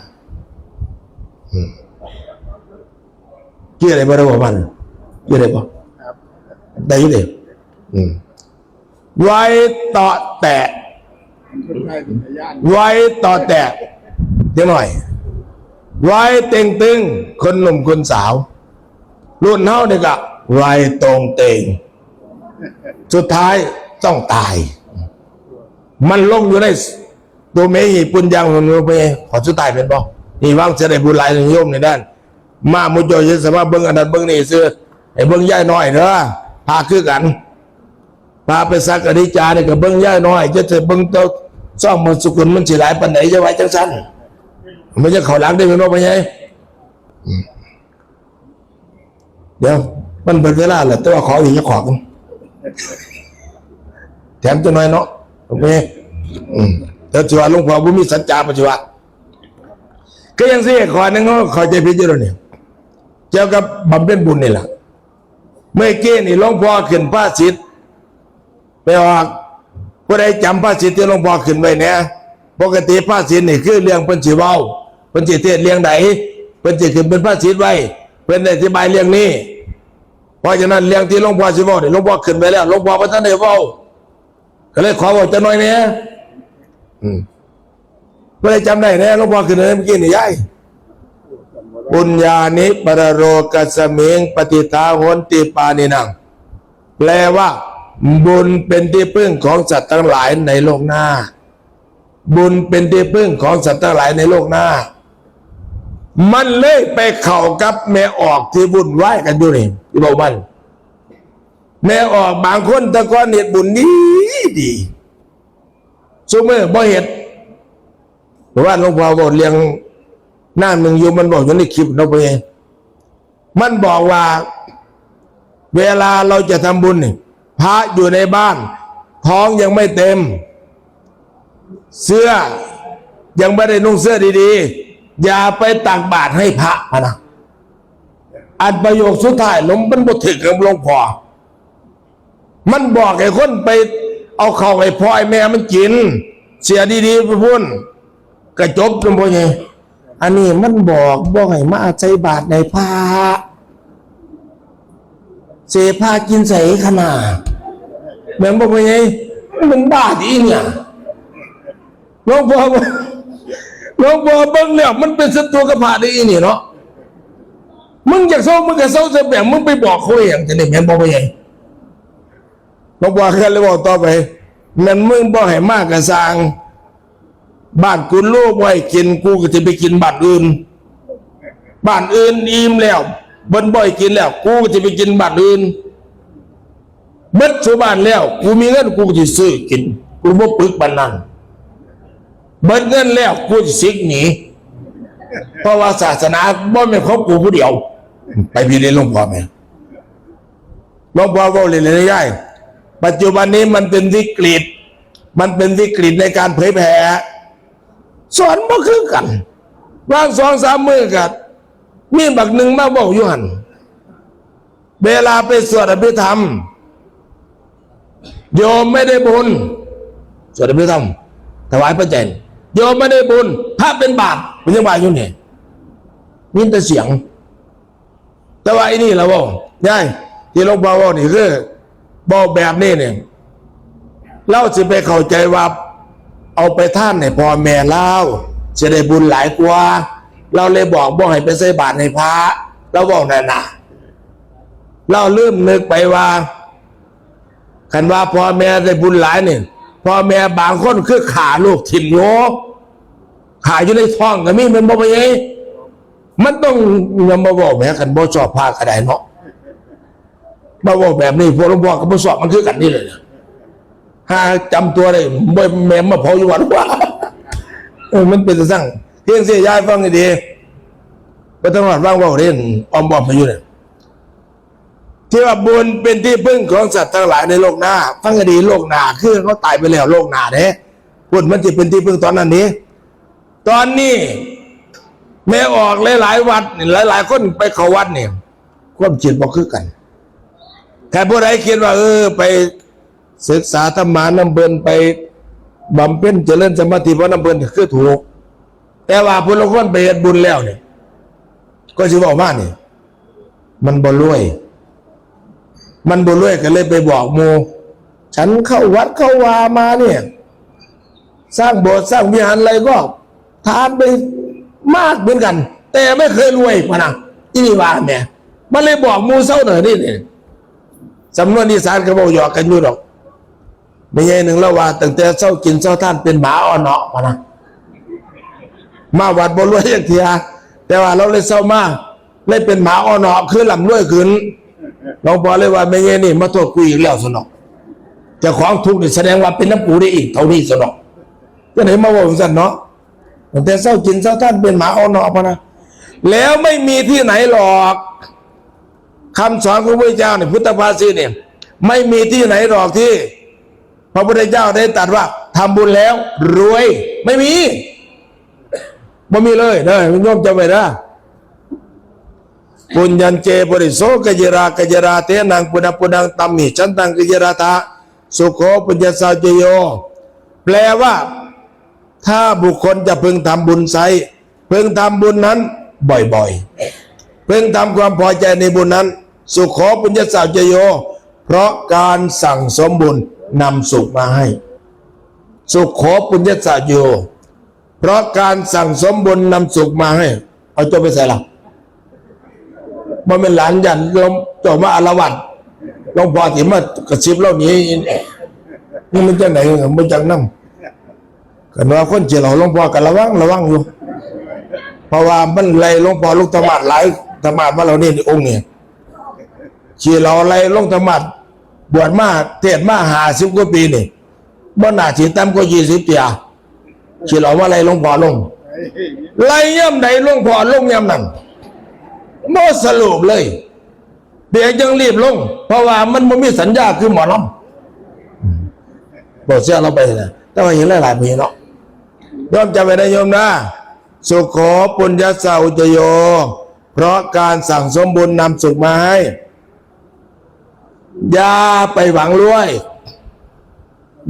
อืม ชื่ออะไรบ่ได้บอกมัน ชื่ออะไรบ่ ได้อยู่เด้ อืม วัยเตาะแตะ วัยเตาะแตะ เดี๋ยวหน่อย วัยเต่งตึง คนหนุ่มคนสาว รุ่นเฮานี่ก็วัยตรงเตง สุดท้ายต้องตาย มันลงอยู่ในตัวเมหิปุญญังของหลวงพ่อ ขอสุดท้ายเป็นบ่ นี่วางเสียได้บุญหลายโยมในด้าน มาหมู่เจ้าอย่าสามารถเบิ่งอันนั้นเบิ่งนี่ซื่อ ให้เบิ่งยายน้อยเด้อ พาคือกัน พาไปสักอนิจจานี่ก็เบิ่งยายน้อย จะจะเบิ่งตัวซ่องมันสกุลมันสิหลายปานใด อย่าว่าจังซั่น มันจะเข้าหลังได้แม่นบ่ พ่อใหญ่ อืม เดี๋ยว มันเบิดเวลาแล้ว แต่ว่าขออีกจักขอก แถมจักหน่อยเนาะ โอเค อืม แต่สิว่าหลวงพ่อบ่มีสัจจะปฏิบัติ ก็ยังสิ ข้อหนึ่ง เขาเข้าใจผิดอยู่แล้วนี่ เกี่ยวกับบำเพ็ญบุญนี่ล่ะ เมื่อกี้นี่หลวงพ่อขึ้นภาษิต ไปออก ผู้ใดจำภาษิตที่หลวงพ่อขึ้นไว้แหน่ ปกติภาษิตนี่คือเรื่องเพิ่นสิเว้า เพิ่นสิเทศน์เรื่องใด เพิ่นสิขึ้นเป็นภาษิตไว้ เพิ่นได้อธิบายเรื่องนี้ เพราะฉะนั้นเรื่องที่หลวงพ่อสิเว้านี่ หลวงพ่อขึ้นไว้แล้ว หลวงพ่อบ่ทันได้เว้า ก็เลยขอเว้าจักหน่อยแหน่ อืม ผู้ใดจำได้แหน่ หลวงพ่อขึ้นไว้เมื่อกี้นี่ ยาย ปุญญานิปรโลกัสมิงปฏิทาโหนติปานินัง แปลว่า บุญเป็นที่พึ่งของสัตว์ทั้งหลายในโลกหน้า บุญเป็นที่พึ่งของสัตว์ทั้งหลายในโลกหน้า มันเลยไปเข้ากับแม่ออกที่วุ่นวายกันอยู่นี่ ที่บอกมัน แม่ออกบางคนแต่ก่อนเฮ็ดบุญดีดี ซุมื้อบ่เฮ็ด เมื่อวานหลวงพ่อบอกเรื่องนางหนึ่งอยู่ มันบอกอยู่ในคลิปเนาะ พ่อใหญ่ มันบอกว่า เวลาเราจะทำบุญนี่ พระอยู่ในบ้าน ท้องยังไม่เต็ม เสื้อยังไม่ได้นุ่งเสื้อดีๆ อย่าไปตักบาตรให้พระนะ อันประโยคสุดท้ายหลวง มันบ่ถือกับหลวงพ่อ มันบอกให้คนไปเอาเข้าให้พ่อให้แม่มันกิน เสียดีๆ ไปพุ่น กระจบจนพ่อใหญ่ อันนี้มันบอกบ่ให้มาใส่บาตรในพระ เสพากินใส่ขนาด แม่นบ่พ่อใหญ่ มันบ้าดีเนี่ย หลวงพ่อ หลวงพ่อเบิ่งแล้วมันเป็นศัตรูกับพระได้อีนี่เนาะ มึงอยากเศร้า มึงก็เศร้าซะแบบ มึงไปบอกเขาเองจะได้แม่นบ่พ่อใหญ่ หลวงพ่อก็เลยบอกต่อไป แม่นมึงบ่ให้มากระสร้าง บ้านกูโลบ่ให้กิน กูก็จะไปกินบ้านอื่น บ้านอื่นอิ่มแล้ว เบิ่นบ่ให้กินแล้ว กูก็จะไปกินบ้านอื่น เบิดสู่บ้านแล้ว กูมีเงิน กูก็สิซื้อกิน กูบ่ปึกปานนั้น เบิดเงินแล้ว กูสิสิกหนี เพราะว่าศาสนาบ่แม่นของกูผู้เดียว ไปพี่เรียนหลวงพ่อแม่ หลวงพ่อเว้าเล่นๆ ได้ ปัจจุบันนี้มันเป็นวิกฤต มันเป็นวิกฤตในการเผยแผ่ สอนบ่คือกัน วางสองสามมื้อก็มีบักหนึ่งมาเว้าอยู่หั่น เวลาไปสวดอภิธรรม โยมไม่ได้บุญ สวดอภิธรรม ถวายปัจจัย โยมไม่ได้บุญ พระเป็นบาป มันยังว่าอยู่นี่ มีแต่เสียง แต่ว่าไอ้นี่ล่ะเว้า ยาย ที่หลวงพ่อเว้านี่คือ เว้าแบบนี้เนี่ย ลาวสิไปเข้าใจว่า เอาไปทานให้พ่อแม่ลาว สิได้บุญหลายกว่า ลาวเลยบอกบ่ให้ไปใส่บาตรให้พระ ลาวเว้านั่นน่ะ ลาวลืมนึกไปว่า คันว่าพ่อแม่ได้บุญหลายนี่ พ่อแม่บางคนคือฆ่าลูกถิ่มอยู่ ฆ่าอยู่ในท้องก็มี แม่นบ่พ่อใหญ่ มันต้อง อย่ามาเว้าแหม คันบ่ชอบพระก็ได้เนาะ มาเว้าแบบนี้ พวกหลวงพ่อก็บ่ชอบมันคือกันนี่เลยนะ หาจำตัวได้ บ่แม่นมาเผาอยู่วัดว่า เออ มันเป็นจั่งซั้น เพียงเสียยายฟังให้ดี บ่ต้องหวัดว่างเว้าเด้ อ้อมบอมมาอยู่เนี่ย ที่ว่าบุญเป็นที่พึ่งของสัตว์ทั้งหลายในโลกหน้า ฟังให้ดี โลกหน้าคือเขาตายไปแล้ว โลกหน้าเด้ บุญมันจะเป็นที่พึ่งตอนนั้นนี้ ตอนนี้ แม่ออกหลายๆ วัดนี่ หลายๆ คนไปเข้าวัดนี่ ความคิดบ่คือกัน แต่ผู้ใดคิดว่า เออ ไปศึกษาธรรมะนำเพิ่น ไปบำเพ็ญเจริญสมาธิเพราะนำเพิ่น คือถูก แต่ว่าผู้ลางคนไปเฮ็ดบุญแล้วเนี่ย ก็สิบอกว่านี่ มันบ่รวย มันบ่รวยก็เลยไปบอกหมู่ ฉันเข้าวัดเข้าวามาเนี่ย สร้างโบสถ์สร้างวิหารอะไรก็ ทานไปมากเหมือนกัน แต่ไม่เคยรวยพะนะ อีนี่ว่าแหม มันเลยบอกหมู่เซาหน่อยนี่เนี่ย สำนวนอีสานก็เว้าหยอกกันอยู่ดอก แม่ใหญ่หนึ่งลาวว่า ตั้งแต่เซากินเซาทานเป็นหมาอ่อนเนาะพะนะ มาวัดบ่รวยจักเทื่อ แต่ว่าลาวเลยเซามา เลยเป็นหมาอ่อนเนาะ คือร่ำรวยขึ้น หลวงพ่อเลยว่า แม่ใหญ่นี่มาโทษกูอีกแล้วซะเนาะ เจ้าของทุกข์นี่แสดงว่าเป็นนำกูได้อีกเท่านี้ซะเนาะ จั่งใด๋มาเว้าจั่งซั้นเนาะ ตั้งแต่เซากินเซาทานเป็นหมาอ่อนเนาะพะนะ แล้วไม่มีที่ไหนหรอก คำสอนของพระพุทธเจ้าเนี่ย พุทธภาษิตเนี่ย ไม่มีที่ไหนหรอกที่ พระพุทธเจ้าได้ตรัสว่าทำบุญแล้วรวย ไม่มี บ่มีเลยเด้อ โยมจำไว้นะ ปุญญัญเจ ปุริโส กะยิรา กะยิราเทนัง ปุณะปุณัง ตัมหิ ฉันตัง กะยิราทะ สุโข ปุญญัสสาจโย แปลว่า ถ้าบุคคลจะพึงทำบุญไซร้ พึงทำบุญนั้นบ่อยๆ พึงทำความพอใจในบุญนั้น สุโข ปุญญัสสาจโย เพราะการสั่งสมบุญนำสุขมาให้ สุโข ปุญญัสสาจโย เพราะการสั่งสมบุญนำสุขมาให้ เอาจบไปใส่ละ บ่แม่นหลานย่านหลวงเจ้ามาอาละวาด หลวงพ่อสิมากระซิบลาวหนี นี่มันจั่งใด๋ บ่จักนำ คันว่าคนขี้เหล้าหลวงพ่อก็ระวัง ระวังอยู่ เพราะว่ามันไล่หลวงพ่อลงธรรมาสน์หลาย ธรรมาสน์มาแล้วนี่ องค์นี้ ขี้เหล้าไล่ลงธรรมาสน์ บวชมาเทศน์มาห้าสิบกว่าปีนี่ บ่น่าสิต่ำกว่ายี่สิบเทื่อ ขี้เหล้ามาไล่หลวงพ่อลง ไล่ยามใดหลวงพ่อลงยามนั้น บ่สลบเลย เปียกจั่งรีบลง เพราะว่ามันบ่มีสัญญาคือหมอลำ อืม บ่เชื่อลาวไปนะ แต่ว่าเห็นหลายๆ มื้อเนาะ โยมจำไว้นะโยมนะ สุโข ปุญญสสะ อุจจโย เพราะการสั่งสมบุญนำสุขมาให้ อย่าไปหวังรวย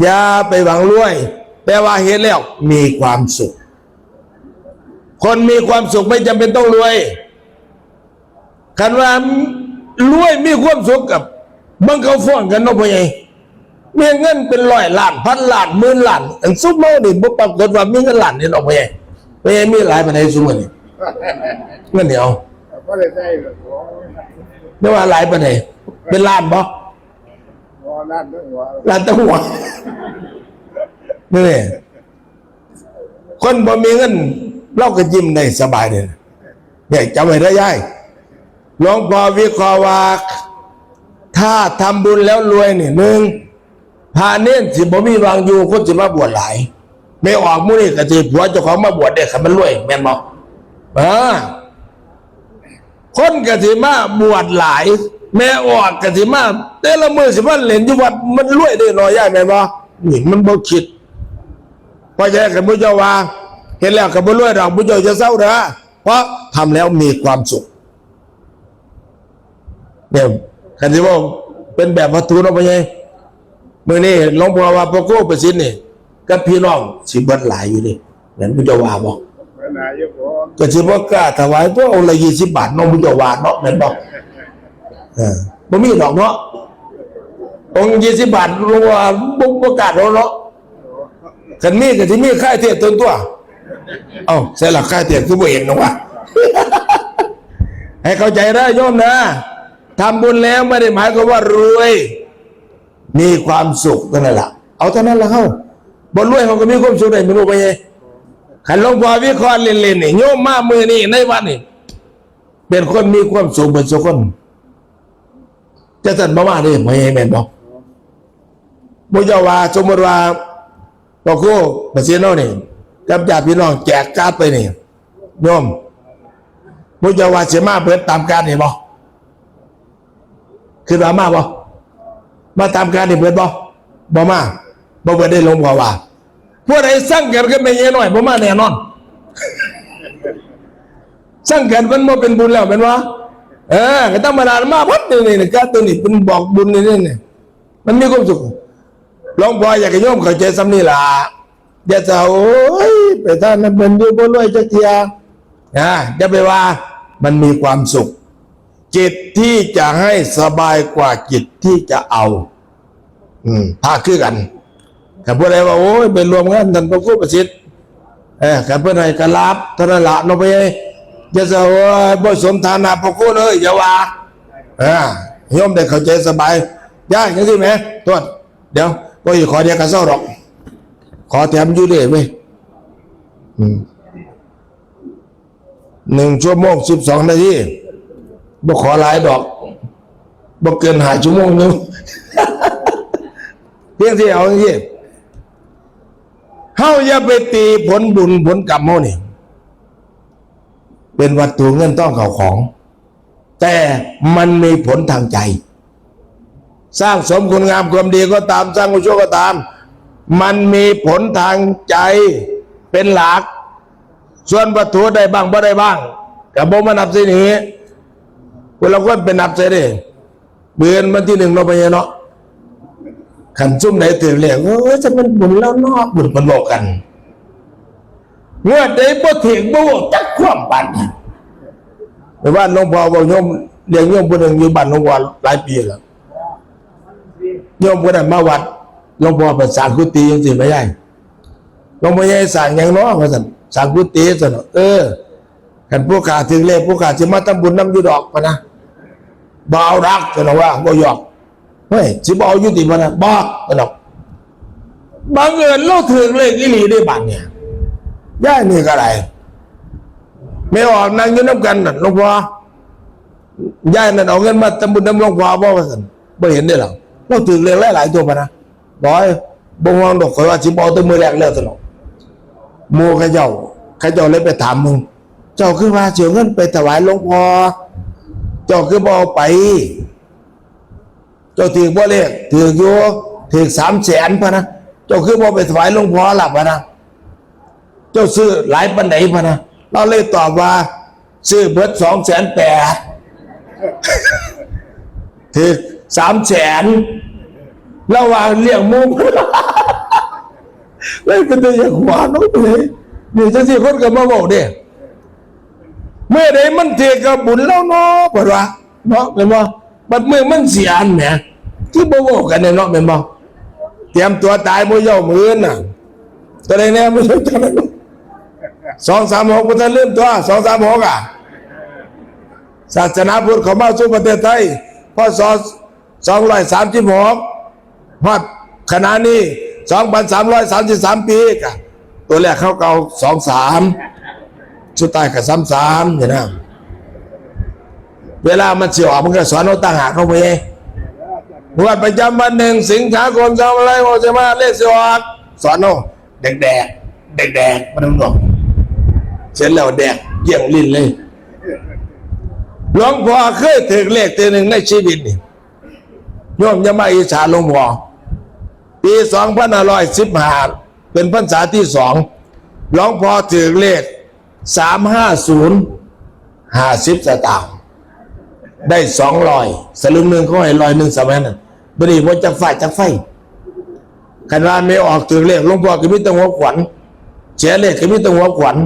อย่าไปหวังรวย แต่ว่าเฮ็ดแล้วมีความสุข คนมีความสุขไม่จำเป็นต้องรวย คันว่ารวยมีความสุขกับ เบิ่งเขาฟ้องกันเนาะพ่อใหญ่ มีเงินเป็นร้อยล้าน พันล้าน หมื่นล้าน อันซุมเฮานี่บ่ปรากฏว่ามีเงินล้านนี่ดอกพ่อใหญ่ พ่อใหญ่มีหลายปานใดซุมื้อนี้ เงินนี่เอา บ่ได้ใช้หรอก แต่ว่าหลายปานใด เป็นล้านบ่ บ่ ล้านทั้งหัว ล้านทั้งหัว นี่ คนบ่มีเงิน ลาวก็ยิ้มได้สบายเลย เนี่ย จำไว้เด้อยาย หลวงพ่อวิเคราะห์ว่า ถ้าทำบุญแล้วรวยนี่ หนึ่ง พระเณรสิบ่มีหว่างอยู่ คนสิมาบวชหลาย แม่ออกหมู่นี้ก็สิผัวเจ้าของมาบวชเด้ คันมันรวย แม่นบ่ เออ คนก็สิมาบวชหลาย แม่ออกก็สิมา แต่ละมื้อสิมาเล่นอยู่วัด มันรวยเด้เนาะยาย แม่นบ่ นี่มันบ่คิด เพราะฉะนั้นคันหมู่เจ้าว่า เฮ็ดแล้วก็บ่รวยดอก หมู่เจ้าอย่าเซาเด้อ เพราะทำแล้วมีความสุข เนี่ย คันสิเว้าเป็นแบบวัตถุเนาะพ่อใหญ่ มื้อนี้หลวงพ่อว่าพระครูประสิทธิ์นี่ กับพี่น้องสิเบิดหลายอยู่เด้ แม่นหมู่เจ้าว่าบ่ ก็สิบ่กล้าถวายตัวองค์ละยี่สิบบาทเนาะ หมู่เจ้าว่าเนาะ แม่นบ่ เออ บ่มีดอกเนาะ องค์ยี่สิบบาท หลวงพ่อว่าบ่ บ่กล้าดอกเนาะ คันมีก็สิมีค่ายเทศน์ตนตัว เอ้า ใส่ละค่ายเทศน์คือบ่เห็นดอกวะ ให้เข้าใจนะโยมนะ ทำบุญแล้วไม่ได้หมายความว่ารวย มีความสุขเท่านั้นล่ะ เอาเท่านั้นล่ะเฮา บ่รวยเฮาก็มีความสุขได้ แม่นบ่พ่อใหญ่ คันหลวงพ่อวิเคราะห์เล่นๆ นี่ โยมมามื้อนี้ในวัดนี่ เป็นคนมีความสุขเบิดซุคน จั่งซั้นบ่มาเด้ พ่อใหญ่ แม่นบ่ หมู่เจ้าว่า สมมุติว่า พระครูประสิทธิ์เฮานี่ กับญาติพี่น้องแจกการ์ดไปนี่ โยม หมู่เจ้าว่าสิมาเบิดตามการ์ดนี่บ่ คิดว่ามาบ่ มาตามการ์ดนี่เบิดบ่ บ่มา บ่เบิดเด้ หลวงพ่อว่า ผู้ใดซังกันกับแม่ใหญ่น้อย บ่มาแน่นอน ซังกันมันบ่เป็นบุญแล้ว แม่นบ่ เออ ก็ธรรมดา มาเบิดนี่ นี่ การ์ดตัวนี้เป็นบอกบุญนี่ นี่ มันมีความสุข หลวงพ่ออยากให้โยมเข้าใจส่ำนี้ล่ะ อย่าจะ โอ้ย ไปทางนั้นเพิ่นอยู่บ่รวยจักเทื่อ นะ อย่าไปว่า มันมีความสุข จิตที่จะให้สบายกว่าจิตที่จะเอา อืม พระคือกัน คันผู้ใดว่า โอ้ย ไปร่วมงานท่านพระครูประสิทธิ์ เออ คันเพิ่นให้ก็รับเท่านั้นล่ะ เนาะพ่อใหญ่ อย่าจะ โอ้ย บ่สมฐานะพระครูเลย อย่าว่า เออ โยมได้เข้าใจสบาย ยาย จั่งซี้แหม โทษ เดี๋ยว บ่อีกขอเดียวก็เซาดอก ขอแถมอยู่เด้เว้ย อืม หนึ่งชั่วโมงสิบสองนาที บ่ขอหลายดอก บ่เกินห้าชั่วโมงหนึ่ง เพียงที่เอาจั่งซี้ เฮาอย่าไปตีผลบุญผลกรรมเฮานี่ เป็นวัตถุเงินทองเข้าของ แต่มันมีผลทางใจ สร้างสมคุณงามความดีก็ตาม สร้างกุศลก็ตาม มันมีผลทางใจเป็นหลัก ส่วนวัตถุได้บ้างบ่ได้บ้าง ก็บ่มานับใส่นี้ ผู้ลางคนไปนับใส่เด้ มื้ออื่นวันที่หนึ่งเนาะ พ่อใหญ่เนาะ คันซุมใดถืกเลข โอ้ย จะเป็นบุญแล้วเนาะ บุญเพิ่นบอกกัน งวดใดบ่ถืกบ่บอกจักความปานนี้ ไปบ้านหลวงพ่อบอกโยม เลี้ยงโยมผู้หนึ่งอยู่บ้านหลวงพ่อหลายปีแล้ว โยมผู้นั้นมาวัด หลวงพ่อเพิ่นสร้างกุฏิจั่งซี้ แม่ใหญ่ หลวงพ่อใหญ่สร้างหยังเนาะ ว่าซั่น สร้างกุฏิซั่นเนาะ เออ คันผู้ข้าถืกเลข ผู้ข้าสิมาทำบุญนำอยู่ดอก พะนะ บ่เอาดอก เพิ่นว่า บ่ยอม เฮ้ย สิบ่เอาอยู่ติ พะนะ บ่ เพิ่นดอก บังเอิญลาวถืกเลขอีหลีเด้ บาดเนี่ย ยายนี่ก็ได้ แม่ออกนั่งอยู่นำกันนั่น หลวงพ่อ ยายนั่นเอาเงินมาทำบุญนำหลวงพ่อบ่ ว่าซั่น บ่เห็นเด้ล่ะ ลาวถืกเลขหลายๆ ตัว พะนะ บอย บ่ห่วงดอก ข้อยว่าสิบ่เอาแต่มื้อแรกแล้ว ซั่นดอก หมู่เขาเจ้า เขาเจ้าเลยไปถามมึง เจ้าคือว่าสิเอาเงินไปถวายหลวงพ่อ เจ้าคือบ่เอาไป เจ้าถืกบ่เลข ถืกอยู่ ถืกสามแสน พะนะ เจ้าคือบ่ไปถวายหลวงพ่อล่ะ พะนะ เจ้าซื้อหลายปานใด พะนะ ลาวเลยตอบว่า ซื้อเบิดสองแสนแปด ถืกสามแสน ลาวว่าเลี้ยงหมู่ เลยเป็นตาอยากหัวเนาะ เฮ้ย นี่จังซี่คนก็มาเว้าเด้ เมื่อใดมันถืกก็บุญลาวเนาะ เพิ่นว่า เนาะ แม่นบ่ บัดมื้อมันเสียอันแหม คือบ่เว้ากันแน่เนาะ แม่นบ่ เตรียมตัวตายมื้อเช้ามื้ออื่นน่ะ ตัวใดแน่มื้อเช้าจังนั้น สองสามหก บ่ทันลืมตัว สองสามหก อ่ะ ศาสนาพุทธเข้ามาสู่ประเทศไทย พ.ศ. สองร้อยสามสิบหก ฮอดขณะนี้ สองพันสามร้อยสามสิบสาม ปี ก็ตัวแรกเขาก็เอา สองสาม สุดท้ายก็ สามสาม นี่นะ เวลามันสิออกมันก็สอนเอาต่างหาก เขาไป งวดประจำวัน หนึ่ง สิงหาคม สองพันห้าร้อยหกสิบห้า เลขสิออก สอนเอา แดกๆ แดกๆ มันบอก เสร็จแล้วแดกเกลี้ยงลิ้นเลย หลวงพ่อเคยถืกเลขเทื่อหนึ่งในชีวิตนี่ โยมอย่ามาอิจฉาหลวงพ่อ ปี สองพันห้าร้อยสิบห้า เป็นพรรษาที่สอง หลวงพ่อถืกเลข สามห้าศูนย์ ห้าสิบสตางค์ ได้ สองร้อย สลึงหนึ่งเขาให้ร้อยหนึ่ง สมัยนั้น บ่ได้ว่าจักฟ้าจักไฟ คันว่าแม่ออกถืกเลข หลวงพ่อก็มีแต่หัวขวัญ เสียเลขก็มีแต่หัวขวัญ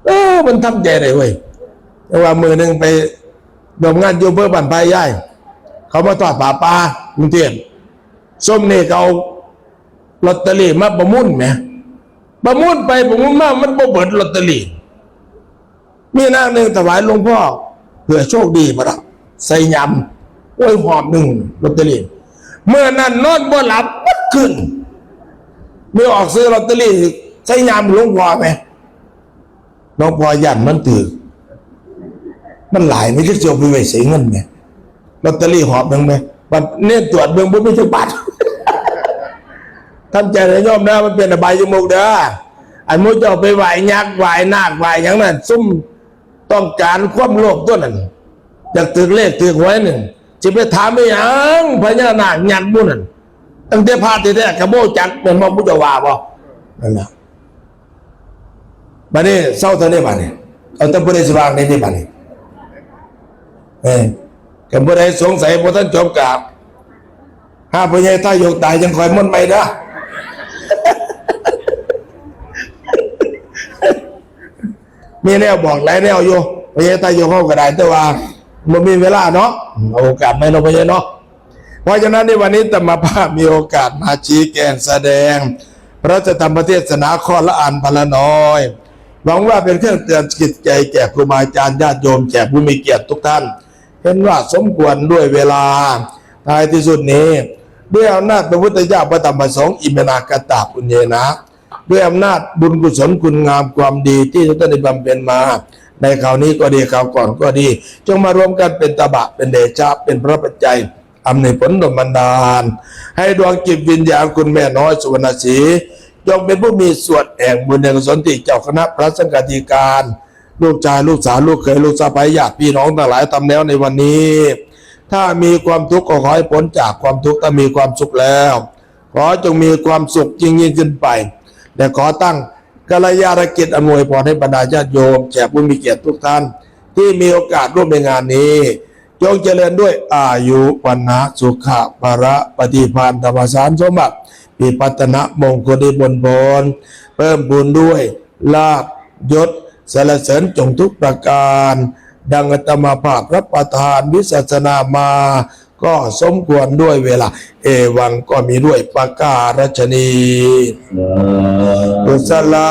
เออ มันทำใจได้เว้ย แต่ว่ามื้อหนึ่งไปร่วมงานอยู่อำเภอบ้านไผ่ยาย เขามาทอดผ้าป่ากรุงเทพฯ ซุมนี่ก็เอาลอตเตอรี่มาประมูลแหม ประมูลไปประมูลมา มันบ่เบิดลอตเตอรี่ มีนางหนึ่งถวายหลวงพ่อ เผื่อโชคดีบ่ล่ะ ใส่ยาม โอ้ย หอบหนึ่งลอตเตอรี่ เมื่อนั้นนอนบ่หลับเบิดคืน แม่ออกซื้อลอตเตอรี่ ใส่ยามหลวงพ่อแหม หลวงพ่อย้านมันถืก มันหลาย มันจักสิเอาไปไว้ใส่เงินแหม ลอตเตอรี่หอบหนึ่งแหม บัดเนนตรวจเบิ่งบ่มีจักบาท ทำใจนะโยมนะ มันเป็นอบายมุขเด้อ อันหมู่เจ้าไปไหว้ยักษ์ไหว้นาคไหว้หยังนั่น ซุมต้องการความโลภตัวนั้น อยากถืกเลขถืกหวยนั่น สิไปถามอีหยังพญานาคยักษ์หมู่นั่น ตั้งแต่พระแท้ๆ ก็บ่จัก แม่นบ่ หมู่เจ้าว่าบ่ นั่นน่ะ บัดนี้เซาเท่านี้บัดนี้ เอาแต่ผู้ใดสิว่าในนี้บัดนี้ เออ คันผู้ใดสงสัยบ่ทันจบก็ หาพ่อใหญ่ทายกตายจั่งค่อยม่วนใหม่เด้อ มีแนวบอกหลายแนวอยู่ พ่อใหญ่ทายกเฮาก็ได้ แต่ว่าบ่มีเวลาเนาะ เอาโอกาสใหม่เนาะ พ่อใหญ่เนาะ เพราะฉะนั้นในวันนี้อาตมาภาพมีโอกาสมาชี้แจงแสดง พระธรรมเทศนาข้อละอันพนละน้อย หวังว่าเป็นเครื่องเตือนจิตใจแก่ครูบาอาจารย์ญาติโยมแขกผู้มีเกียรติทุกท่าน เห็นว่าสมควรด้วยเวลา ท้ายที่สุดนี้ ด้วยอำนาจพระพุทธเจ้าพระธรรมพระสงฆ์ อิมินา กตปุญเญนะ ด้วยอำนาจบุญกุศลคุณงามความดีที่ทุกท่านได้บำเพ็ญมา ในคราวนี้ก็ดีคราวก่อนก็ดี จงมารวมกันเป็นตบะเป็นเดชะเป็นพระปัจจัย อำนวยผลดลบันดาล ให้ดวงจิตวิญญาณคุณแม่น้อยสุวรรณศรี จงเป็นผู้มีส่วนแห่งบุญแห่งกุศลที่เจ้าคณะพระสังฆาธิการ ลูกชายลูกสาวลูกเขยลูกสะใภ้ญาติพี่น้องทั้งหลายทำแล้วในวันนี้ ถ้ามีความทุกข์ก็ขอให้พ้นจากความทุกข์ ถ้ามีความสุขแล้ว ขอจงมีความสุขยิ่งๆ ขึ้นไป และขอตั้งกัลยาณกิจอำนวยพรให้บรรดาญาติโยมแขกผู้มีเกียรติทุกท่าน ที่มีโอกาสร่วมในงานนี้ จงเจริญด้วยอายุ วรรณะ สุขะ พละ ปฏิภาณ ธรรมสารสมบัติ มีพัฒนมงคลได้ผลผล เพิ่มพูนด้วยลาภยศสรรเสริญจงทุกประการ ดังอาตมาภาพรับประทานวิสัชนามา ก็สมควรด้วยเวลา เอวังก็มีด้วยประการฉะนี้ กุศลา